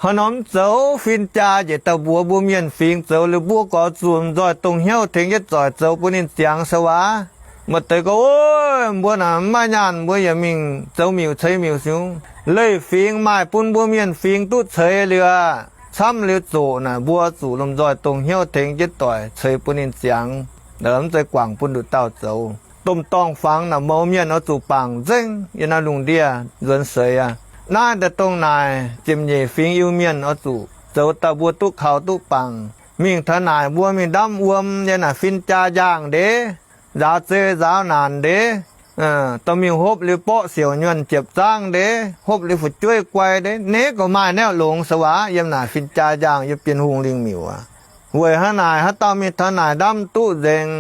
Haaix norm mv zoux, fin-jaa njiec dauh mbuox mbuo mienh fingx zoux liuz mbuo gorqv zuqc nzoih dongh hnyouv tengx jienv zoic zoux bun ninh ziangx se waac. Maaih deix gorngv, ov, mbuo naaic mv maaih nyaanh mbuo yaac mingh zoux miuc ceix miuc se nyungc. Leiz fingx maaih bun mbuo mienh fingx duqv ceix liuz aqv. Camv liuz zoqc naaic mbuo zuqc lomh nzoih dongh hnyouv tengx jienv doic ceix bun ninh ziangx. Mv zeiz guangc bun nduqc dauh zoux. Domh dorngh fangx naaic mouz mienh oix zuqc bangc nzengc yiem naaiv lungh ndiev nzuonx seix aqv. Naaiv daaih dongh naaic ziepc nyeic fingx Iu-Mienh oix zuqc zoux daaih mbuo duqv kaux duqv bangc. Mingh taux naaic mbuo mingh ndamv wuom yiem naaic fin-jaa njaangh ndeic, nzaaux zei nzaaux naanc ndeic, dorh mingh hopv liuz borqv siouc nyuonh jiepv zaangv ndeic, hopv liuz fu'jueiv guai ndeic, naaiv gorqv maaih naaiv longx se waac yiem naaic fin-jaa njaangh yiem Bienh Hungh lingh miuc aqv. Weic hnangv naaic haaix dauh mingh taux naaic ndamv duqv nzengc.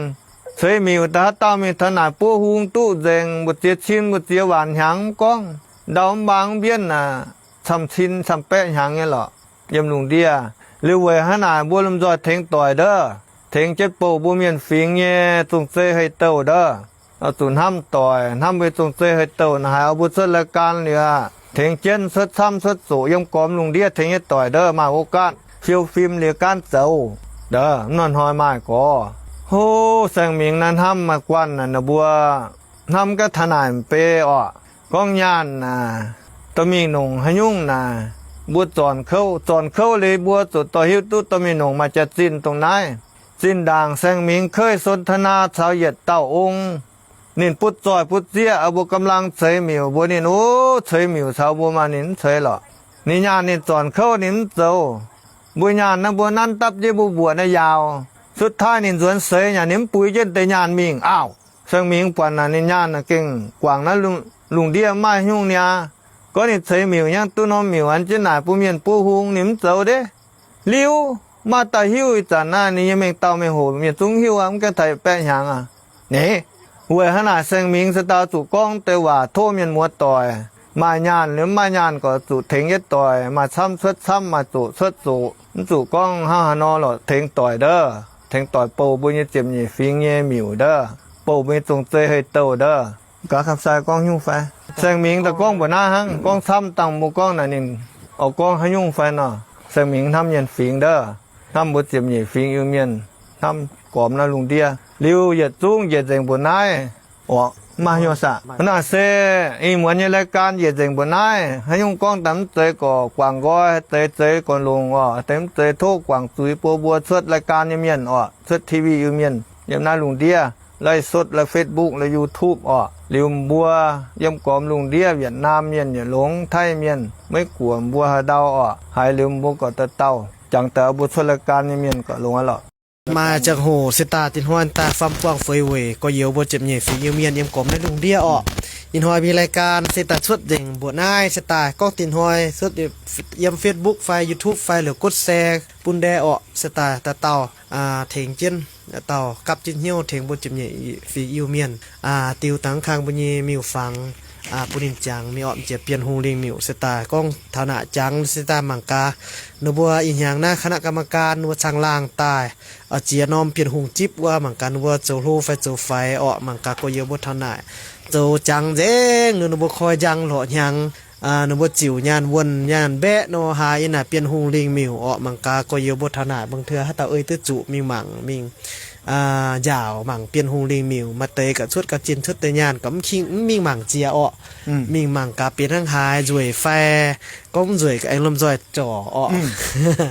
Ceix miuc daaih haaix dauh mingh taux naaic buov hung duqv nzengc, mbu'ziex cin mbu'ziex waanc hnyangx mv gorngv, ndau mv mbaang mv mbienv aqv, camv cin camv baeqv hnyangx nyei lorqc yiem lungh ndiev. Liuz weic hnangv naaic mbuo lomh nzoih tengx doic ndov, tengx jienv bouh mbuo mienh fingx nyei zong-zei hei-douh ndov, oix zuqc hnamv doic, hnamv mbuo zong-zei hei-douh naaic haiz mbuo cuotv รายการ liuz aqv, tengx jienv cuotv camv cuotv zoqc yiem gormx lungh ndiev tengx jienv doic ndov, maaih โอกาส fiou fim liuz gaanv zoux ndov, mv norm hnoi maaih gorx. Hov, Saeng Mingx naaiv hnamv maaih guanh naaic mbuo hnamv gaax taux naaic m'bei orqc. Gorngv nyaanh naaic dorh mingh nongc haaix nyungc naaic, mbuo zornc kouv, zornc kouv liuz mbuo zuqc dorh hiuv duqv dorh mingh nongc maaih jaax-zinh dongh naaiv. Zinh ndaangc Saeng Mingx เคยสนทนา caux yietc dauh ong, ninh butv zoih butv zieqv, mbuo กำลัง ceix miuc mbuox ninh, o, ceix miuc caux mbuo maah, ninh mv ceix lorqc. Ninh nyaanh ninh zornc kouv ninh mv zoux. Mbuo nyaanh naaiv mbuo nanv dapv jienv mbuo mbuoqc naaiv yaauc. สุดท้าย ninh nzuonx seix nyanc ninh mv buix jienv deix nyaanh mingh auv. Saeng Mingx buatc naaic ninh nyaanh naaic gengh guangc naaiv lungh ndiev mv maaih haaix nyungc niaa. Gorngv ninh ceix miuc hnangv duqv norm miuc an jienv naaic bun mienh buov hung ninh mv zoux ndeic. Liuz maaih dauh hiuv ih zanc naaiv ninh nyei mengh dauh mengh hoc mienh zungv hiuv aqv, mv gaengh taux yietc baeqv hnyangx aqv. Naaiv weic hnangv naaic Saeng Mingx se dau zuqc gorngv deix waac tov mienh muoz doic, maaih nyaanh liuz mv maaih nyaanh gorqv zuqc tengx yietv doic, maaih camv cuotv camv, maaih zoqc cuotv zoqc, mv zuqc gorngv hnangv haaix nor lorqc tengx doic ndov, tengx doic bouh mbuo nyei ziepc nyeic fingx nyei miuc ndov, bouh mbuo nyei zong-zei hei-douh ndov. Gaax kamv sai gorngv nyungc fai? Saeng Mingx daaih gorngv mbuoqc naaiv hnangv, gorngv camv dangh mbuo gorngv naaic ninh oix gorngv haaix nyungc fai nor. Saeng Mingx hnamv mienh fingx ndov, hnamv mbuo ziepc nyeic fingx Iu-Mienh, hnamv gormx naaiv lungh ndiev. Liuz yietc zungv njiec nzengc mbuoqc naaiv orqc, mv maaih haaix nyungc saah. Naaiv se ih muonz nyei รายการ njiec nzengc mbuoqc naaiv. Haaix nyungc gorngv daaih mv zeiz gorqv guangc nqoi, haaix deix zeiz gorqv longc orqc, haaix deix mv zeiz tov guangc zuiz bun mbuo cuotv รายการ nyei mienh orqc, cuotv TV Iu-Mienh yiem naaiv lungh ndiev, ไลฟ์สด la'Facebook la'YouTube orqc. Liuz mbuo yiem gormx lungh ndiev Yietc Naamh Mienh yietc longx, Taiv Mienh, Meiv Guoqv, mbuo haaix ndau orqc, haiz liuz mbuo gorqv dauh dauh jangx daaih mbuo cuotv รายการ nyei mienh gorqv longx aqv lorqc. Maaih ziangh hoc se daaih dinh hnoi daaih faam buangh feix weic gorx-youz mbuo ziepc nyeic fingx Iu-Mienh yiem gormx naaiv lungh ndiev orqc. Ih hnoi mbuo รายการ se daaih cuotv nzengc mbuoqc naaiv se daaih gorngv dinh hnoi cuotv yiem Facebook fai YouTube fai liuz กดแชร์ bun ndae orqc se daaih dauh dauh tengx jienv, dauh gapv jienv hnyouv tengx mbuo ziepc nyeic fingx Iu-Mienh diu dangx kang mbuo nyei miuc-fangx bun ninh jangx mingh orqc. Jiex Bienh Hungh Lingh Miuc se daaih gorngv taux naaic jangx se daaih mangc gaax ninh mbuo ih hnyangx naaiv คณะกรรมการ ninh mbuo caangh laangh daaih oix ziex norm Bienh Hungh zipv wuov, mangc gaax ninh mbuo zoux hlo fai zoux faix orqc. Mangc gaax gorx-youz mbuo taux naaic zoux jangx nzengc, ninh mbuo koi njang lorqc hnyangx, ninh mbuo ziouc nyaanh wuonh nyaanh mbaeqv nor, haaix yiem naaic Bienh Hungh Lingh Miuc orqc. Mangc gaax gorx-youz mbuo taux naaic bung teu haaix dauh ei duqv zuqc mingh mangc, mingh njaaux mangc Bienh Hungh Lingh Miuc. Maaih deix gauh cuotv gauh zinh cuotv deix nyaanh gauh mv mingh mangc jiex orqc. Mingh mangc gaax benx hnangv haaix, nzueic fai, gorngv nzueic ga'aengx lomh nzoih zorc orqc.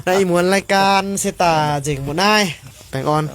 Naaiv ih muonz รายการ se daaih nzengc mbuoqc naaiv. Baengh orn.